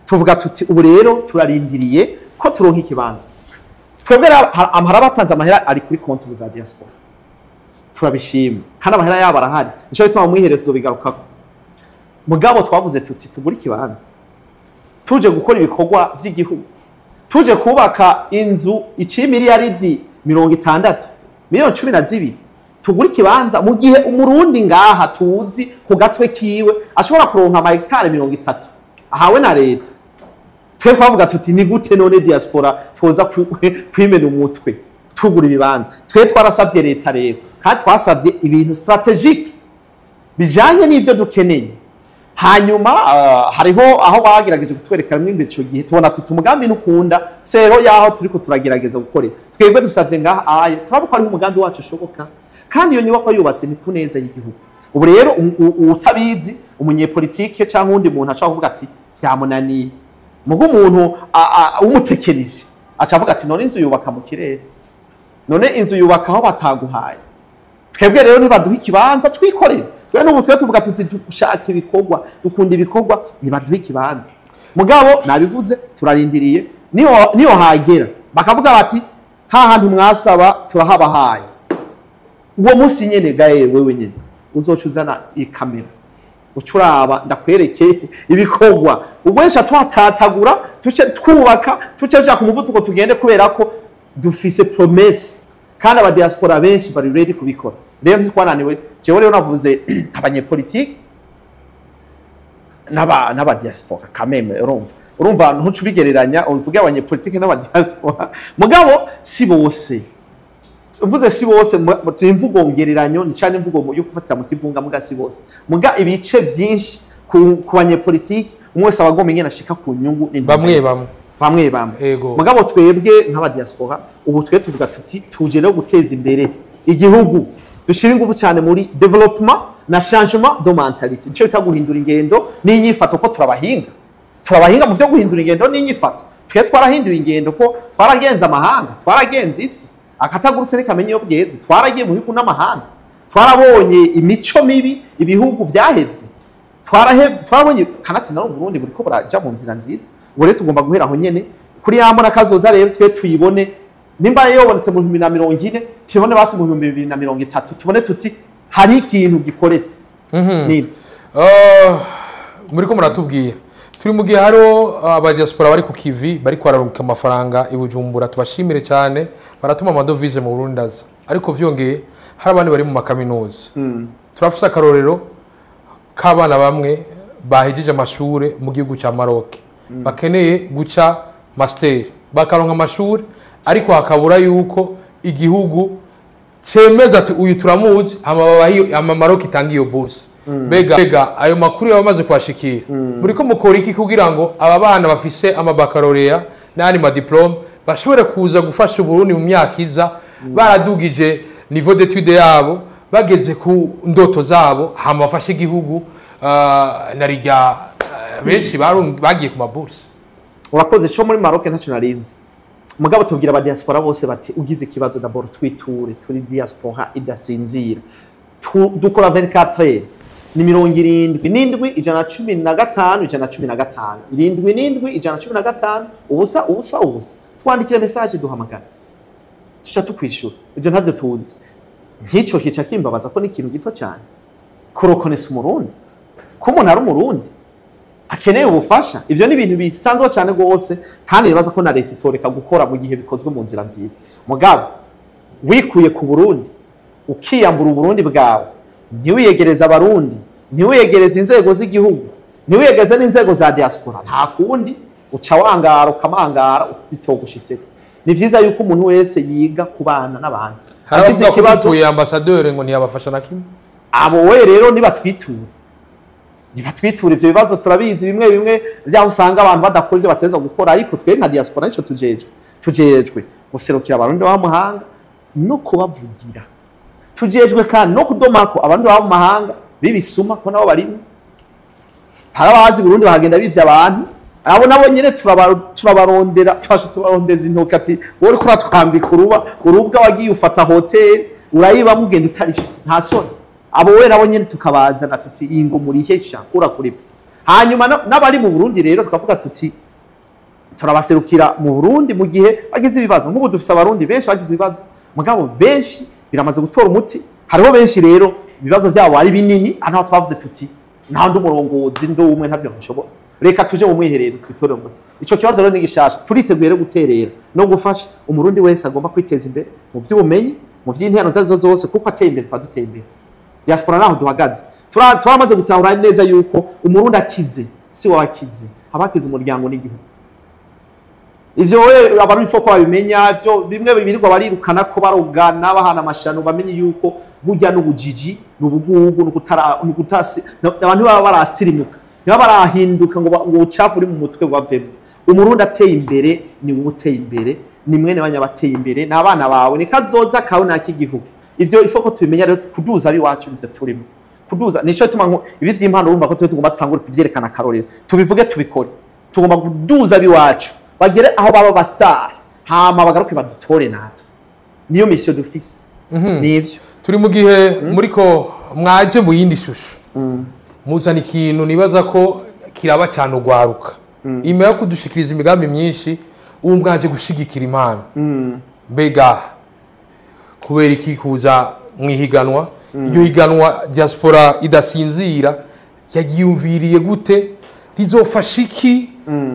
Tuvuga tuti ubu rero turarindiriye ko turonka ikibanza. Twebwe rero amahera batanze, amahera ari kuri konti za diaspora, turabishima, kandi amahera yabo arahari. Nico gituma mu mwiherezo bigarukako. Mugabo twavuze tuti tugure ikibanza, tuje gukora ibikorwa vy'igihugu, tuje kubaka inzu iciye miliyaridi 60, miliyoni 12, tugure ikibanza, mu gihe Umurundi ngaha tuzi ku gatwe kiwe ashobora kuronka amahegitari 30 ahawe na leta. Twe twavuga tuti ni gute none diaspora twoza kwimena umutwe tugura ibibanza? Twe twarasavye leta rero, kandi twasavye ibintu stratégique bijanye n'ivyo dukeneye. Hanyuma hariho aho bagerageje kutwereka rimwe imbere. Ico gihe tubona tuti umugambi nukunda sero yaho turiko turagerageza gukorera. Twebwe dusavye ngaha aye turabona ko hariho umugambi wacu ushoboka, kandi iyo nyubakwa yubatse ni ku neza y'igihugu. Ubu rero utabizi, umunyepolitike cyangwa uwundi muntu ashobora kuvuga ati vyamunaniye. Mugo umuntu w'umutekinisi aca avuga ati none inzu yubaka mu kirere, none inzu yubaka aho bataguhaye? Twebwe rero nibaduha ikibanza twikorere. Twe n'ubu twe tuvuga tuti dushaka ibikorwa, dukunda ibikorwa, nibaduha ikibanza. Mugabo nabivuze, turarindiriye. Niyo hagera bakavuga bati ha hantu mwasaba turahabahaye, uwo munsi nyene gaye wewe nyene uzoca uzana ikamera, uca uraba ndakwereke ibikorwa. Ubwensha twatatagura, tuce twubaka, tuce tuja ku muvuduko tugende, kubera ko dufise promesse, kandi aba diaspora benshi bari ready kubikora. Rero ntitwananiwe. Jewe rero navuze abanyepolitike n'aba diaspora kameme. Urumva ntuce ubigereranya uvuge abanyepolitike n'aba diaspora. Mugabo si bose, mvuze si bose, imvugo ngereranyo ni cyane imvugo yo gufatira mu kivunga. Muga si bose, muga ibice byinshi ku banyepolitike, umwe wese aba agomba ingene ashika ku nyungu n'intumbero. Bamwe bamwe. Bamwe bamwe. Mugabo twebwe nk'aba diaspora ubu twe tuvuga tuti tuje no guteza imbere igihugu, dushira ingufu cyane muri développement na changement de mentalité, nico bita guhindura ingendo n'inyifato, ko turabahinga mu vyo guhindura ingendo n'inyifato. Twe twarahinduye ingendo ko twaragenze amahanga, twaragenze isi, akatagurutse ntikamenya iyo bweze. Twaragiye mu bihugu n'amahanga, twarabonye imico mibi ibihugu vyaheze, twarabonye kanatsinda. N'u Burundi buriko buraja mu nzira nziza. Ubu rero tugomba guhera aho nyene kuri ya mbona kazoza. Rero twe tuyibone nimba yobonetse mu 2040, tuyibone basi mu 2030, tubone tuti hari ikintu gikoretse. Nivyo. Muriko muratubwira turi mu gihe hariho abadiaspora bari ku kivi, bari kwararuka amafaranga i Bujumbura. Tubashimire cyane, baratuma amadovize mu Burundi aza. Ariko vyongeye hari abandi bari mu makaminuza. Turafise akarorero k'abana bamwe bahejeje amashure mu gihugu cya Maroc, bakeneye guca master, bakaronka amashure, ariko hakabura yuko igihugu cemeza ati uyu turamuzi, hama hama Maroc itanga iyo bourse. Mbega ayo makuru yaba kuhashikira, muriko mukora iki kugira ngo aba bana bafise ama baccalauréat n'ayandi ma diplômes bashobore kuza gufasha Uburundi mu myaka iza, baradugije niveau d'étude yabo, bageze ku ndoto zabo, hama bafashe igihugu na rirya Benshi bagiye ku mabourse. Urakoze. Cyo muri Maroc ntacyo narinzi, mugabo tubwira aba diaspora bose bati ugize ikibazo, d'abord twiture, turi diaspora idasinzira. Dukora 24 heures. Ni 77 115 115, 77 115 0 0 0. Twandikire message, duhamagara, tuca tukwishura. Ibyo ntavyo tuzi. Nk'ico kica kimbabaza ko ni ikintu gito cyane kurokonesa Umurundi, ko umuntu ari Umurundi akeneye ubufasha. Ivyo ni ibintu bisanzwe cyane rwose, kandi nibaza ko na leta itoreka gukora mu gihe bikozwe mu nzira nziza. Mugabo wikuye ku Burundi, ukiyambura Uburundi bwawe, ntiwiyegereze Abarundi, ntiwiyegereze inzego z'igihugu, ntiwiyegereze n'inzego za diaspora, nta kundi, uca wangara, ukamangara bitogushitseko. Ni vyiza yuko umuntu wese yiga kubana n'abantu. Hari Agize abavuga ko ikibazo, bituye ambasaderi ngo ntiyabafasha na kimwe. Abo we rero nibatwiture. Ivyo bibazo turabizi, bimwe bimwe vyaho usanga abantu badakora ivyo bateza gukora, ariko twe nka diaspora nico tujejwe guserukira Abarundi baba mu mahanga no kubavugira. Tujejwe kandi no kudomako Abarundi baba mu mahanga bibisuma, ko nabo barimo. Hari abazi Burundi bahagenda bivye abantu. Abo nabo nyene turabarondera, tubasha tubarondeza intoki ati wowe uriko uratwambika uruba urubwa, wagiye ufata hoteli urayibamo, ugenda utarisha, nta soni? Abo we nabo nyene tukabazana tuti iyi ngo murihesha kura kuriba. Hanyuma n'abari mu Burundi rero tukavuga tuti turabaserukira mu Burundi mu gihe bagize ibibazo. Nk'ubu dufise Abarundi benshi bagize ibibazo, mugabo benshi biramaze gutora umuti. Hariho benshi rero ibibazo byabo ari binini, hano twavuze tuti nta ndi umurongozi, ndi umwe, ntavyo nshobora, reka tuje mu mwiherero twitore umuti. Ico kibazo rero ni gishasha. Turiteguye rero guterera no gufasha Umurundi wese agomba kwiteza imbere mu vy'ubumenyi, mu vy'intero zarizo zose, kuko ateye imbere tuba duteye imbere. Diaspora naho duhagaze, turamaze gutahura neza yuko Umurundi akize si wowe akize, haba hakize umuryango n'igihugu. Ivyo we Abarundi foko babimenya. Ivyo bimwe birirwa barirukana ko barogana, bahana amashano, bamenye yuko burya n'ubujiji n'ubugugu n'ukutasi abantu baba barasirimuka, niba barahinduka ngo ubucafu uri mu mutwe bubavemo. Umurundi ateye imbere ni wowe uteye imbere, ni mwene wanyu abateye imbere, ni abana bawe, ni kazoza kawe n'ak'igihugu. Ivyo ifoko tubimenya rero, kuduza abiwacu nivyo turimo kuduza. Nico gituma ibi vy'impano urumva ko twe tugomba tutangure kuvyerekana akarorero, tubivuge, tubikore. Tugomba kuduza abiwacu bagere aho baba ba star, hama bagaruke badutore natwe. Niyo mission dufise, nivyo. Turi mu gihe muriko mwaje mu yindi shusho, muzana ikintu nibaza ko kiraba cyane ugwaruka. Inyuma yo kudushikiriza imigambi myinshi, ubu mwaje gushigikira impano. Mbega kubera iki kuza mu ihiganwa? Iryo higanwa Diaspora Idasinzira yagiyumviriye gute? Rizofasha iki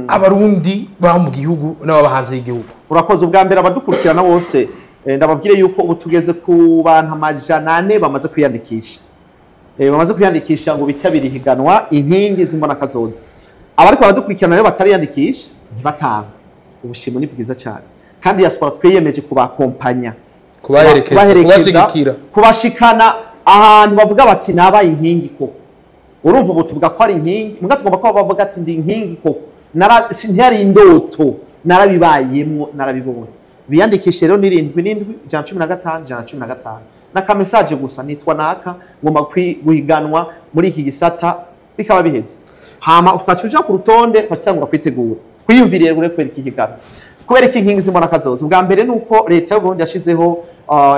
Abarundi baba mu gihugu n'ababa hanze y'igihugu? Urakoze. Ubwa mbere abadukurikirana bose, ndababwire yuko ubu tugeze ku bantu 400 bamaze kwiyandikisha, bamaze kwiyandikisha ngo bitabire ihiganwa Inkingi z'Imbonakazoza. Abariko baradukurikirana rero batariyandikisha ntibatanga. Ubushimo ni bwiza cyane, kandi diaspora twiyemeje kubakompanya, kubaherekeza, kubashigikira, kubashikana ahantu bavuga bati nabaye inkingi koko. Urumva ubu tuvuga ko ari inkingi, muga tugomba kuba bavuga ati ndi inkingi koko. Ntiyari indoto, narabibayemwo, narabibonye. Biyandikishe rero ni 77 115 115, n'aka message gusa: nitwa naka, ngomba guhiganwa muri iki gisata, bikaba biheze. Hama ukaca uja ku rutonde, ukatangura kwitegura. Twiyumviriye rero kubera iki higanwa, kubera iki Inkingi z'Imbonakazoza. Ubwa mbere ni uko leta y'u Burundi yashizeho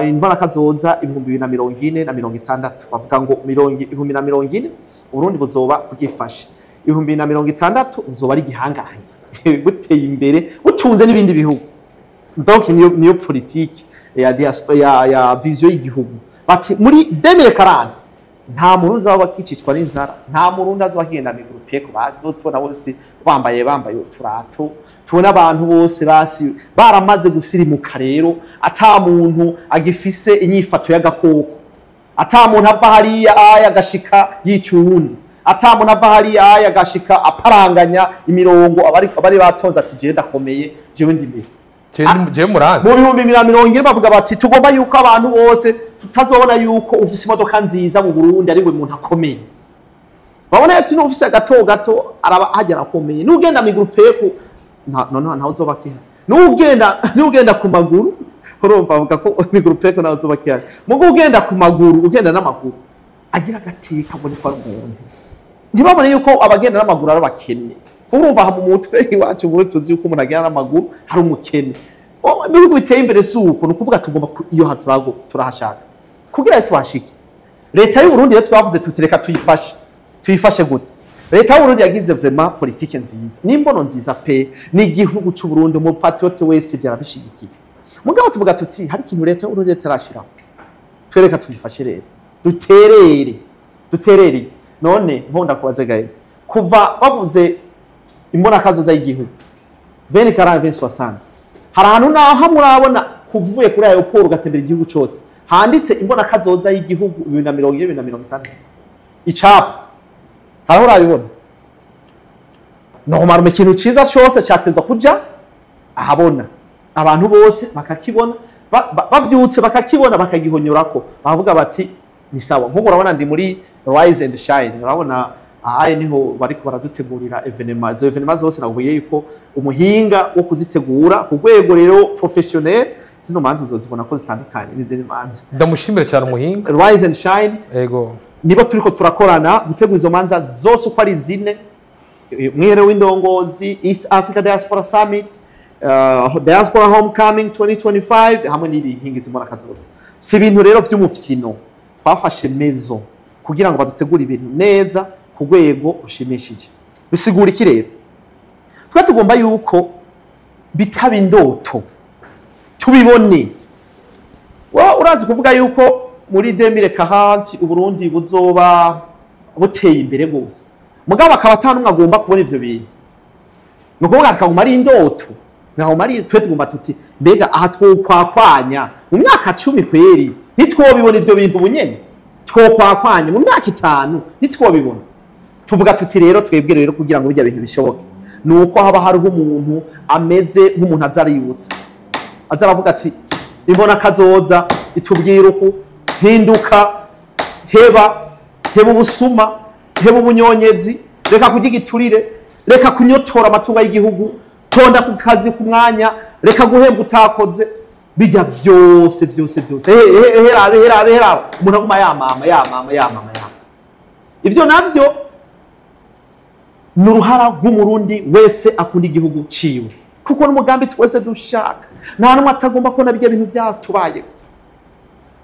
imbonakazoza 2040 na 60. Bavuga ngo 2040 Uburundi buzoba bwifashe, 2060 buzoba ari igihangange, buteye imbere, butunze n'ibindi bihugu. Donc niyo politike ya diaspora, ya vision y'igihugu. Bati muri 2040 nta Murundi azoba akicicwa n'inzara, nta Murundi azoba akigenda miguru peko. Basi tubona bose bambaye uturato, tubona abantu bose basi baramaze gusirimuka rero, ata muntu agifise inyifato y'agakoko, ata muntu ava hariya aya agashika yica uwundi, ata muntu ava hariya aya agashika aparanganya imirongo abari batonze ati jewe ndakomeye, jewe ndi imbere. Jewe murandi. Mu 2040 bavuga bati tugomba yuko abantu bose tutazobona yuko ufise imodoka nziza mu Burundi ari we muntu akomeye. Babona ati n'ufise agato gato araba hagera akomeye, n'ugenda miguru peku nta no ntawe uzoba akihari, n'ugenda ku maguru. Urumva bavuga ko miguru peku ntawe uzoba akihari, mugo ugenda ku maguru, ugenda n'amaguru agira agateka, abone ko ari umuntu. Ntibabone yuko abagenda n'amaguru ari abakene. Urumva aha mu mutwe iwacu muri tuzi yuko umuntu agenda n'amaguru hari umukene. Ibihugu biteye imbere si uko. Ni ukuvuga tugomba iyo haturago turahashaka kugira ngo tuhashike. Leta y'u Burundi rero twavuze tuti reka tuyifashe. Tuyifashe gute? Leta y'u Burundi yagize vraiment politique nziza, n'imbono nziza pe, n'igihugu c'u Burundi mu patriote wese byarabishigikiye. Mugabo tuvuga tuti hari ikintu leta y'u Burundi itarashiraho, twereka tuyifashe rero, duterere duterere. None nkunda kubaza gaye, kuva bavuze imbona kazoza y'igihugu 2040 2060, hari ahantu naho murabona kuvuye kuri aeroport ugatembera igihugu cose handitse imbona kazoza y'igihugu 2040 2050 icapa? Haraho urabibona? Normalement ikintu ciza cose cyateza kuja ahabona, abantu bose bakakibona, bavyutse bakakibona, bakagihonyorako, bavuga bati ni sawa. Nkuko urabona ndi muri Rise and Shine, urabona ahaye niho bariko baradutegurira événements. Izo événements zose nahuye yuko umuhinga wo kuzitegura ku rwego rero professionnel, zino manza uzozibona ko zitandukanye n'izindi manza. Ndamushimire cyane umuhinga. Rise and Shine. Ego. Nibo turiko turakorana gutegura izo manza zose uko ari zine: umwiherero w'indongozi, East Africa Diaspora Summit, Diaspora Homecoming 2025 hamwe n'ibinkingi z'imbona kazoza. Si ibintu rero vy'umufyino, twafashe mezo kugira ngo badutegure ibintu neza ku rwego rushimishije. Bisigura iki rero? Twe tugomba yuko bitaba indoto, tubibone. Wowe urazi kuvuga yuko muri 2040 Uburundi buzoba buteye imbere gose, mugabo akaba ata n'umwe agomba kubona ivyo bintu, ni ukuvuga akaguma ari indoto, nkaguma ari. Twe tugomba tuti mbega aha twokwakwanya mu myaka 10 kweri ntitwobibona ivyo bintu bunyene? Twokwakwanya mu myaka 5 ntitwobibona? Tuvuga tuti rero twebwe rero kugira ngo bijya bintu bishoboke, ni uko haba hariho umuntu ameze nk'umuntu aza aributsa, aza aravuga ati imbona kazoza itubwira uku, hinduka, heba heba ubusuma, heba ubunyonyezi, reka kurya igiturire, reka kunyotora amatungo y'igihugu, tonda ku kazi ku mwanya, reka guhembwa utakoze, bijya byose byose byose, herabe herabe herabe. Umuntu aguma yamama yamama yamama yamama. Ivyo navyo ni uruhara rw'Umurundi wese akunda igihugu ciwe, kuko n'umugambi twese dushaka, nta n'umwe atagomba kubona bijya bintu byatubaye.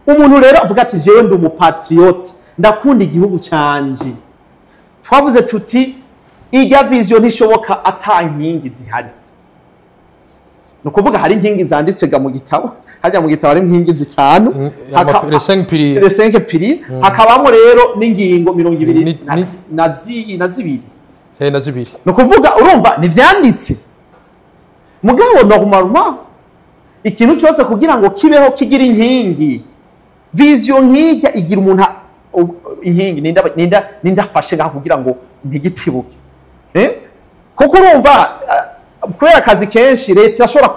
Umuntu rero avuga ati jewe ndi umupatriote, ndakunda igihugu canje, twavuze tuti ijya vision ntishoboka ata nkingi zihari. Ni ukuvuga hari inkingi zanditse ga mu gitabo, hajya mu gitabo hari inkingi zitanu. Les cinq piliers. Les cinq piliers. Hakabamo rero n'ingingo 22 Na zibiri. Ni ukuvuga urumva ntivyanditse, mugabo normalement ikintu cyose kugira ngo kibeho kigira inkingi. Vision nkijya igira umuntu inkingi, ninda ninda ninda afashe ngaho kugira ngo ntigitibuke, eh? Kuko urumva kubera akazi kenshi leta irashobora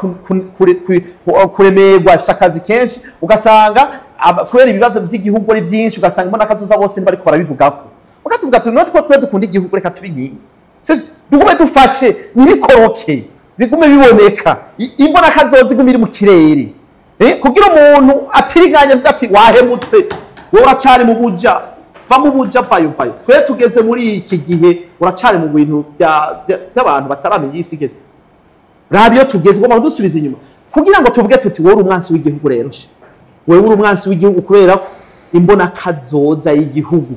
kuremerwa, ifise akazi kenshi, ugasanga kubera ibibazo by'igihugu ari byinshi, ugasanga imbona kazoza bose ntibariko barabivugako. Ukatuvuga tuti natwe twe dukunda igihugu, reka tube inkingi, sivyo? Dugume dufashe, ntibikoroke, bigume biboneka, imbona kazoza igume iri mu kirere, kugira umuntu atiriganya avuga ati wahemutse wowe, uracari mu buja, va mu buja, vayo vayo. Twe tugeze muri iki gihe uracari mu bintu by'abantu bataramenya isi igeze. Raba iyo tugeze, ugomba kudusubiza inyuma kugira ngo tuvuge tuti wowe uri umwansi w'igihugu. Rero she wewe uri umwansi w'igihugu kubera ko imbona kazoza y'igihugu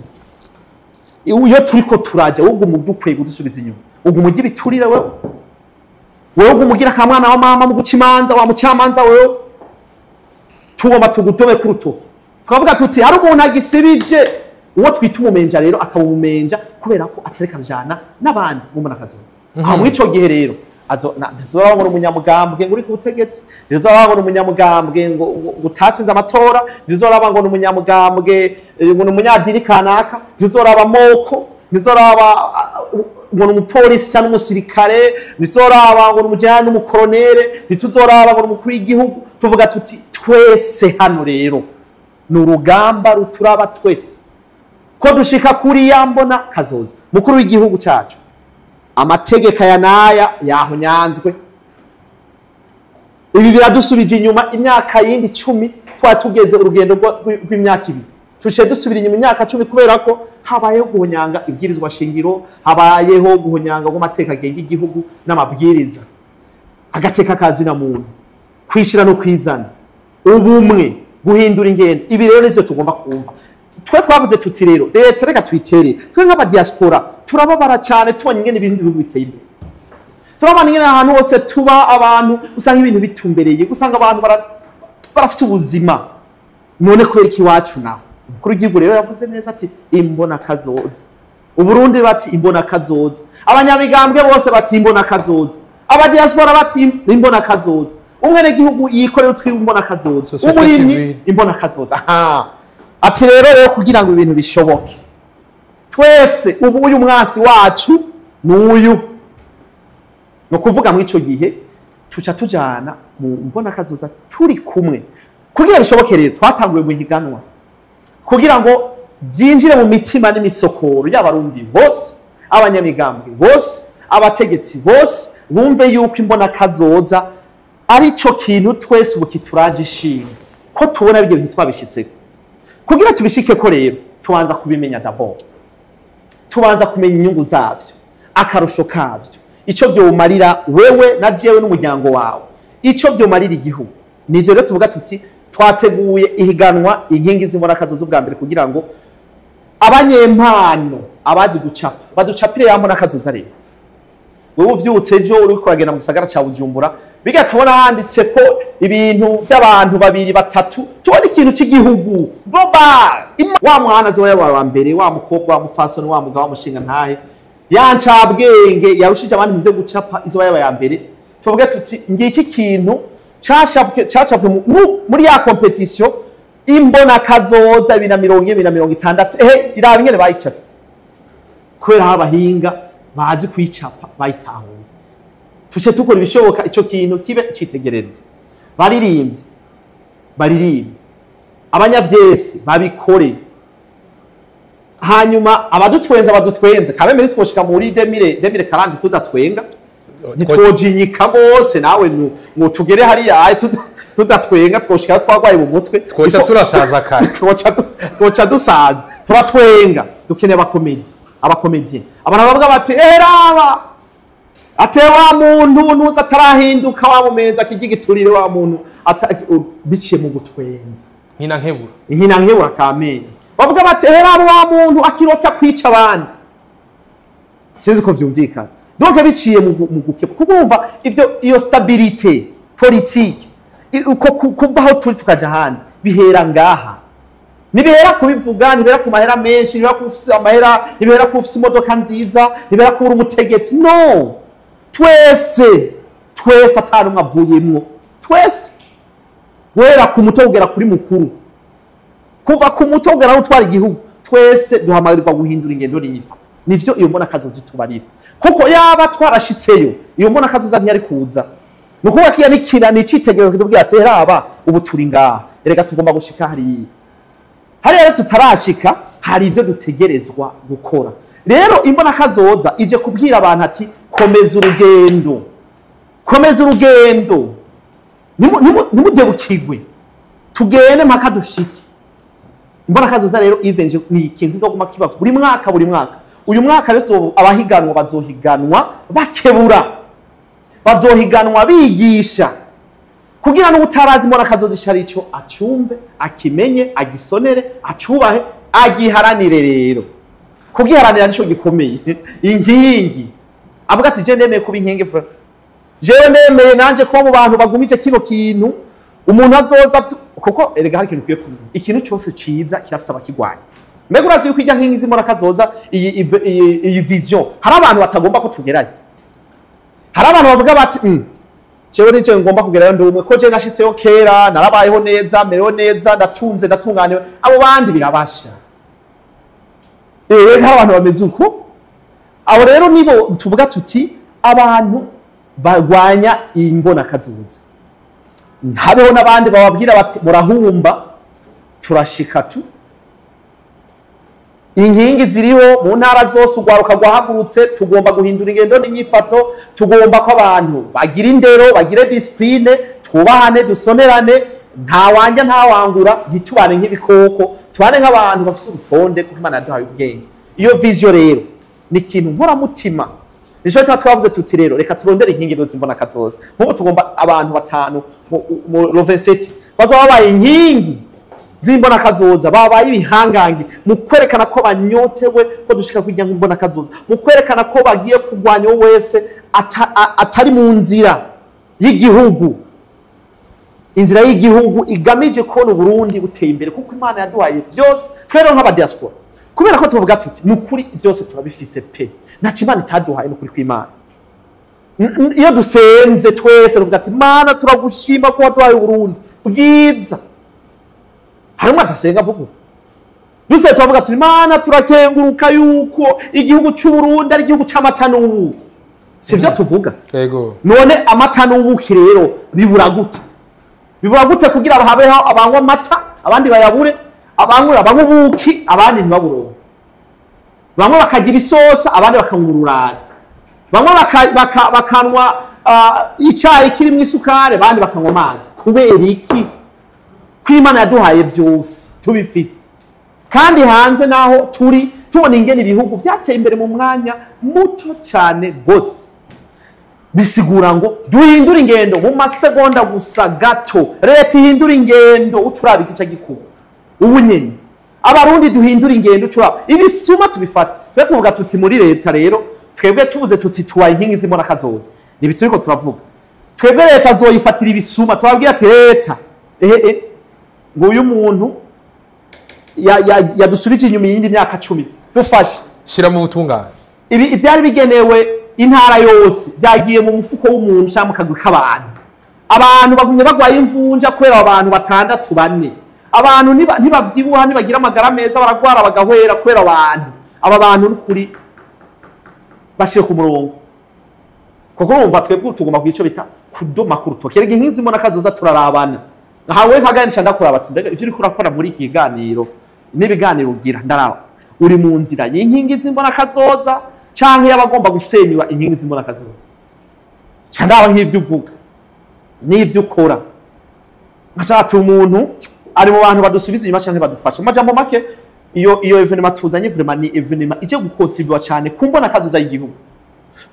iyo turiko turaja wowe uguma udukwiye kudusubiza inyuma, uguma ugira ibiturire wewe, wewe uguma ugira akamwana wa mama mu guca imanza, wa mucamanza wewe. Tugomba tugutome ku rutoki, tukavuga tuti hari umuntu agisibije, uwo twita umumenja. Rero akaba umumenja kubera ko atareka jana n'abandi mu mbona kazoza. Aho muri ico gihe rero ntazoraba ngo ni umunyamugambwe ngo uri ku butegetsi, ntizoraba ngo ni umunyamugambwe ngo utatsinze amatora, ntizoraba ngo ni umunyamugambwe ngo ni umunyadini kanaka, ntizoraba amoko, ntizoraba ngo ni umupolisi cyangwa umusirikare, ntizoraba ngo ni umujyana n'umukoronere, ntituzoraba ngo ni umukuru w'igihugu. Tuvuga tuti twese hano rero ni urugamba ruturaba twese ko dushika kuri ya mbona kazoza. Mukuru w'igihugu cyacu, amategeko aya n'aya yahonyanzwe, ibi biradusubije inyuma imyaka yindi 10, twari tugeze urugendo rw'imyaka 2. Tuciye dusubira inyuma imyaka 10 kubera ko habayeho guhonyanga ibwirizwa shingiro, habayeho guhonyanga kw'amateka agenga igihugu n'amabwiriza, agateka kazina muntu, kwishira no kwizana, ubumwe, guhindura ingendo. Ibi rero nivyo tugomba kumva. Twe twavuze tuti rero leta reka tuyitere. Twe nk'abadiaspora turababara cyane tubonye ingene ibintu bihugu biteye imbere. Turabona ingene ahantu hose tuba abantu usanga ibintu bitumbereye, usanga abantu barafise ubuzima. None kubera iki iwacu naho? Umukuru w'igihugu rero yavuze neza ati imbona kazoza. Uburundi bati imbona kazoza. Abanyamigambwe bose bati imbona kazoza. Abadiaspora bati imbona kazoza. Umwene gihugu yikorera utwi imbona kazoza. Umurimyi imbona kazoza. Aha. Ati rero kugira ngo ibintu bishoboke, twese ubu uyu mwasi wacu n'uyu. No kuvuga muri ico gihe tuca tujana mu mbona kazoza turi kumwe. Kugira bishoboke rero twatanguye mu higanwa kugira ngo byinjire mu mitima n'imisokoro y'abarundi bose, abanyamigambwe bose, abategetsi bose, bumve yuko imbona kazoza ari cyo kintu twese ubu kituraje ishinga, ko tubona ibyo bintu twabishitseko. Kugira tubishike ko rero tubanza kubimenya d'abord, tubanza kumenya inyungu zavyo, akarusho kavyo, ico vyomarira wewe na jewe n'umuryango wawe, ico vyomarira igihugu. Nivyo rero tuvuga tuti twateguye ihiganwa inkingi z'imbona kazoza ubwa mbere kugira ngo abanyempano abazi gucapa baducapire ya mbona kazoza. Rero wewe uvyutse ejo uri kuragenda mu gisagara ca Bujumbura, bigatubona handitse ko ibintu by'abantu babiri batatu, tubona ikintu cy'igihugu global. Wa mwana zo yabaye wa mbere, wa mukobwa, wa mufasoni, wa mugabo, wa mushinga ntahe, yancabwenge yarushije abandi mu byo gucapa, izo yabaye ya mbere. Tuvuge tuti ngiki kintu cacapwe muri ya competition imbona kazoza 2040 2060, iraba ingene bayicapye kubera abahinga bazi kwicapa bayitahuye. Tuce tukora ibishoboka ico kintu kibe citegererezo. Baririmbye baririmbe, abanyavyese babikore, hanyuma abadutwenza badutwenze. Kabemere twoshika muri 2040 tudatwenga, nitwojinyika bose nawe ngo tugere hariya tudatwenga, twoshika twagwaye mu mutwe, twoca turasaza kare, twoca dusaza. Turatwenga, dukeneye abakomedi, abakomedien. Abantu bavuga bati eraba ate wa muntu nuza atarahinduka, wa mumenza kigigiturire wa muntu biciye mu gutwenza. Nkina nkebura, inkina nkebura kamenya. Bavuga bati eraba wa muntu akirota kwica abandi. Sinzi ko vyumvikana. Donc biciye mu gukeba, kuko umva ivyo iyo stabilité politique uko kuva aho turi tukaja ahandi bihera ngaha. Nibihera kubivuga, nibihera ku mahera menshi, nibihera ku ufise amahera, nibihera ku ufise imodoka nziza, nibihera ku uri umutegetsi. No, twese twese atanumwe avuyemwo, twese guhera ku muto kugera kuri mukuru, kuva ku muto kugera aho utwara igihugu, twese duhamagarirwa guhindura ingendo n'inyifato. Nivyo iyo mbona kazoza itubarira, kuko yaba twarashitseyo iyo mbona kazoza ntiyari kuza. Nukuvuga kiya nikira ni icitegererezo kitubwira ati raba ubu turi ngaha, erega tugomba gushika hariya. Hariya tutarashika hari ivyo dutegerezwa gukora. Rero imbona kazoza ije kubwira abantu ati komeza urugendo, komeza urugendo, nimudebukirwe, tugende mpaka dushike. Imbona kazoza rero event ni ikintu kizoguma kiba buri mwaka buri mwaka. Uyu mwaka rero abahiganwa bazohiganwa bakebura, bazohiganwa bigisha, kugira ngo utarazi imbona kazoza icari ico acumve, akimenye, agisonere, acubahe, agiharanire. Rero kugiharanira nico gikomeye. Inkingi avuga ati je nemeye kuba inkingi, jewe nemeye nanje ko mu bantu bagumije kino kintu umuntu azoza, kuko erega hari ikintu ukwiye kumenya, ikintu cyose ciza kirafise abakigwanya. Mbega urazi yuko ijya nkingi z'imbona kazoza iyi vision hari abantu batagomba ko tugerayo. Hari abantu bavuga bati jewe nije ngomba kugerayo ndi umwe, ko je nashitseyo kera, narabayeho neza, merewe neza, ndatunze, ndatunganiwe, abo bandi birabasha. Hari abantu bameze uko. Abo rero nibo tuvuga tuti abantu barwanya imbona kazoza. Hariho n'abandi bababwira bati murahumba, turashika tu. Inkingi ziriho mu ntara zose, ugwaruka rwahagurutse, tugomba guhindura ingendo n'inyifato, tugomba ko abantu bagira indero, bagire discipline, twubahane, dusonerane, nta wanja nta wangura, ntitubane nk'ibikoko, Tubane nk'abantu bafise urutonde, kuko Imana yaduhaye ubwenge. Iyo vision rero ni ikintu nkoramutima. Nico tuba twavuze tuti rero reka turondere inkingi zimbona kazoza. Nk'ubu tugomba abantu batanu mu le 27 bazoba babaye inkingi zimbona kazoza, babaye ibihangange mu kwerekana ko banyotewe ko dushika kujya mbona kazoza, mu kwerekana ko bagiye kurwanya uwo wese atari mu nzira y'igihugu, inzira y'igihugu igamije kubona Uburundi buteye imbere, kuko Imana yaduhaye byose. Twero nk'abadiaspora, kubera ko tuvuga tuti ni ukuri byose turabifise pe, nta Imana itaduhaye, ni ukuri kw'Imana. Iyo dusenze twese tuvuga ati Mana turagushima ko waduhaye Uburundi bwiza. Harimo adasenga avuga uko. Dusenze turavuga tuti Mana turakenguruka yuko igihugu cy'u Burundi ari igihugu c'amata n'ubuki. Sivyo tuvuga? Yego. None amata n'ubuki rero bibura gute? Bibura gute kugira habeho abanywa amata abandi bayabure, abanywa banywa ubuki abandi ntibaburonke, bamwe bakagira isosa abandi bakanywa ururaza, bamwe bakanwa icayi kirimwo isukari abandi bakanywa amazi. Kubera iki? Ko Imana yaduhaye byose tubifise, kandi hanze naho turi tubona ingene ibihugu vyateye imbere mu mwanya muto cyane gose. Bisigura ngo duhindure ingendo mu masegonda gusa gato. Leta ihindura ingendo ucuraba igice gikuru ubu nyene. Abarundi duhindura ingendo ucuraba ibisuma tubifata. Twe tuvuga tuti muri leta rero twebwe tuvuze tuti tuwaye inkingi z'imbona kazoza, nibi turiko turavuga. Twebwe leta azoyifatira ibisuma, twabwira ati leta ehe ngo uyu muntu yadusubije inyuma iyindi myaka 10, dufashe shira mu butungane. Ibi ivyari bigenewe intara yose byagiye mu mufuko w'umuntu cyangwa mu kagwi k'abantu. Abantu bagumye bagwaye imvunja kubera abantu batandatu bane. Abantu ntibavyibuha, ntibagira amagara meza, baragwara bagahwera kubera abantu. Aba bantu n'ukuri bashire ku murongo, kuko urumva twebwe tugomba kugira ico bita kudoma ku rutoki. Erega inkingi zimbona kazoza turarabana. Nkawe nkaganisha ndakuraba ati mbega ivyo uriko urakora muri iki kiganiro n'ibiganiro ugira, ndaraba uri mu nzira y'inkingi zimbona kazoza canke y'abagomba gusenyura inkingi zimbona kazoza. Ca ndaba nk'ivyo uvuga n'ivyo ukora, nkashaka umuntu ari mu bantu badusubiza inyuma canke badufasha. Mu majambo make, iyo événement tuzanye vraiment ni événement ije gukontribuwa cyane ku mbona kazoza y'igihugu,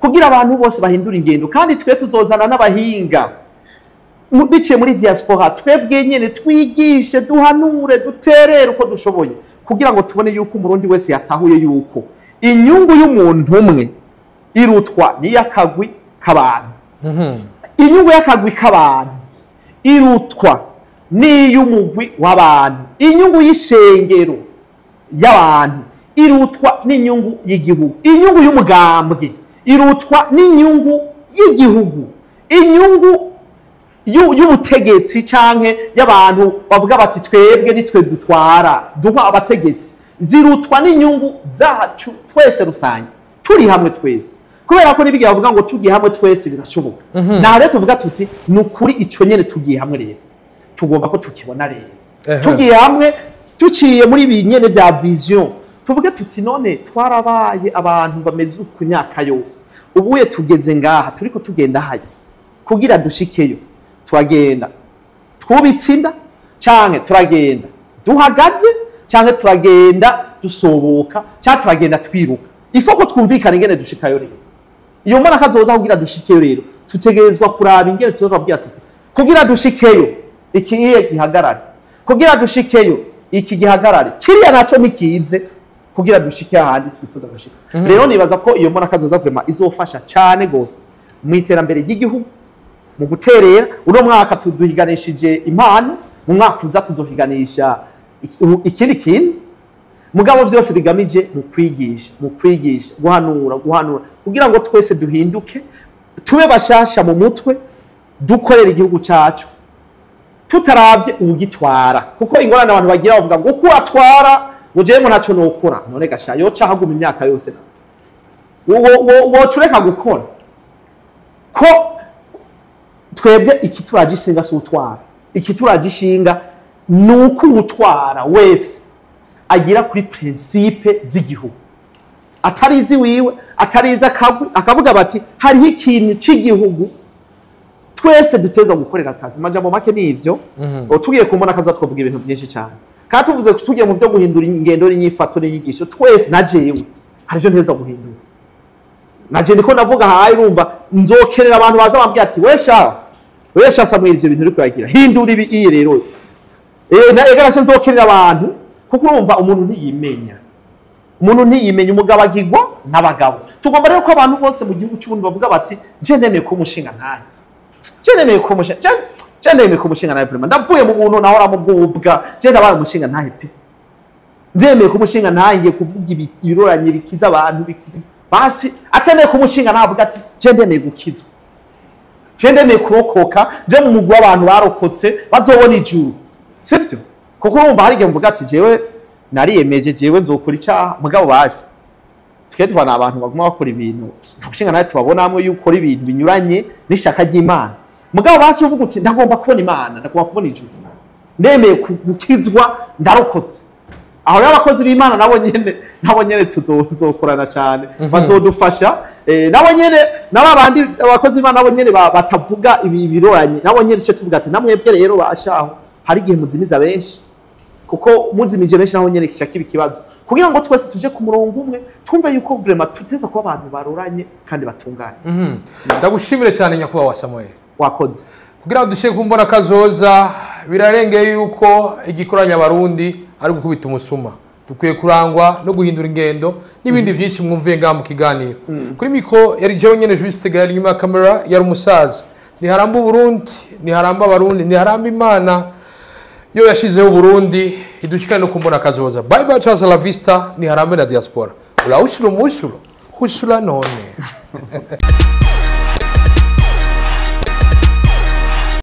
kugira abantu bose bahindura ingendo. Kandi twe tuzozana n'abahinga biciye muri diaspora, twebwe nyene twigishe, duhanure, duterere uko dushoboye, kugira ngo tubone yuko umurundi wese yatahuye yuko inyungu y'umuntu umwe irutwa n'iy'akagwi k'abantu. Inyungu y'akagwi k'abantu irutwa n'iy'umugwi w'abantu. Inyungu y'ishengero y'abantu irutwa n'inyungu y'igihugu. Inyungu y'umugambwe irutwa n'inyungu y'igihugu. Inyungu y'ubutegetsi canke y'abantu bavuga bati twebwe nitwe dutwara, duha abategetsi, zirutwa n'inyungu zacu twese rusange turi hamwe twese. Kubera ko nibigiye bavuga ngo tugiye hamwe twese birashoboka. Naho rero tuvuga tuti ni ukuri ico nyene tugiye hamwe rero tugomba ko tukibona rero. Tugiye hamwe tuciye muri ibi nyene vya vision, tuvuge tuti none twarabaye abantu bameze uku myaka yose, ubuye tugeze ngaha turiko tugenda haya kugira dushikeyo, turagenda twubitse inda canke turagenda duhagaze canke turagenda dusoboka canke turagenda twiruka. Ifo ko twumvikana ingene dushikayo rero. Iyo mbona kazoza kugira dushikeyo rero tutegerezwa kuraba ingene tuzobabwira tuti kugira dushikeyo iki iye gihagarare, kugira dushikeyo iki gihagarare, kiriya naco nikize kugira dushike ahandi twifuza gushika. Rero nibaza ko iyo mbona kazoza vraiment izofasha cyane gose mu iterambere ry'igihugu, mu guterera. Uno mwaka tuduhiganishije impano, mu mwaka uza tuzohiganisha ikindi kintu, mugabo vyose bigamije mu kwigisha, guhanura, kugira ngo twese duhinduke, tube bashasha mu mutwe, dukorera igihugu cacu tutaravye ugitwara. Kuko ingorane abantu bagira bavuga ngo uko atwara ngo jewe ngo ntaco nokora. None gasha yoca haguma imyaka yose wocureka gukora. Ko twebwe iki turagishinga si utwara, iki turagishinga nuko utwara wese agira kuri principe z'igihugu, atarizi wiwe, atarizi akavuga bati hariho ikintu c'igihugu twese duteza gukorera akazi. Majambo make nivyo. Tugiye kumbona akaza twavuga ibintu byinshi cyane. Kandi tuvuze tugiye mu byo guhindura ingendo n'inyifato n'inyigisho, twese na jewe hari ivyo nteza guhindura. Naje ndiko ndavuga hayi, urumva nzokerera abantu baza bambwira ati wesha Samuel, ivyo bintu uri kuragira, hindura ibi iyi rero. Na ega nashe nzokerera abantu, kuko urumva umuntu ntiyimenya. Umuntu ntiyimenya, umugabo agigwa n'abagabo. Tugomba rero ko abantu bose mu gihugu cy'Uburundi bavuga bati je nemeye ko umushinga ntaye. Je nemeye ko umushinga, je nemeye ko umushinga ntaye vraiment. Ndavuye mu buntu nahora mu bwubwa, je ndabaye umushinga ntaye pe. Ndemeye ko umushinga ntaye, ngiye kuvuga ibiroranye bikiza abantu, bikiza. Basi atemeye ko umushinga ntavuga ati je ndemeye gukizwa. Je ndemeye kurokoka, je mu mugwi w'abantu barokotse bazobona ijuru. Sivyo? Kuko urumva hari igihe mvuga ati jewe nariyemeje, jewe nzokora icyaha, mugabo basi twe tubona abantu baguma bakora ibintu nta mushinga nawe tubabonamwe yuko ukora ibintu binyuranye n'ishaka ry'Imana, mugabo basi uvuga uti ndagomba kubona Imana, ndagomba kubona ijuru, ndemeye gukizwa, ndarokotse. Aho rero abakozi b'Imana nabo nyene tuzokorana cyane, bazodufasha. Nabo nyene nabo abandi abakozi b'Imana nabo nyene batavuga ibi biroranye, nabo nyene ico tuvuga ati namwebwe rero bashaho hari igihe muzimiza benshi, kuko muzimije benshi naho nyene kica kiba ikibazo, kugira ngo twese tuje ku murongo umwe, twumve yuko vraiment tuteza kuba abantu baroranye kandi batunganye. Ndagushimire cyane nyakubahwa Samuel. Wakoze. Kugira ngo dushike kumbona kazoza, birarengeye yuko igikoranya abarundi ari gukubita umusuma. Dukwiye kurangwa no guhindura ingendo n'ibindi byinshi mwumviye ngaha mu kiganiro. Kuri mikro yari jewe nyene Juste Gaël, inyuma ya kamera yari umusaza. Niharamba Uburundi, niharamba abarundi, niharamba Imana yo yashizeho Uburundi, idushikane no kumbona kazoza. Bye bye, ciao, la vista, niharambe na diaspora. Ulaushuru mushuru, hushura none.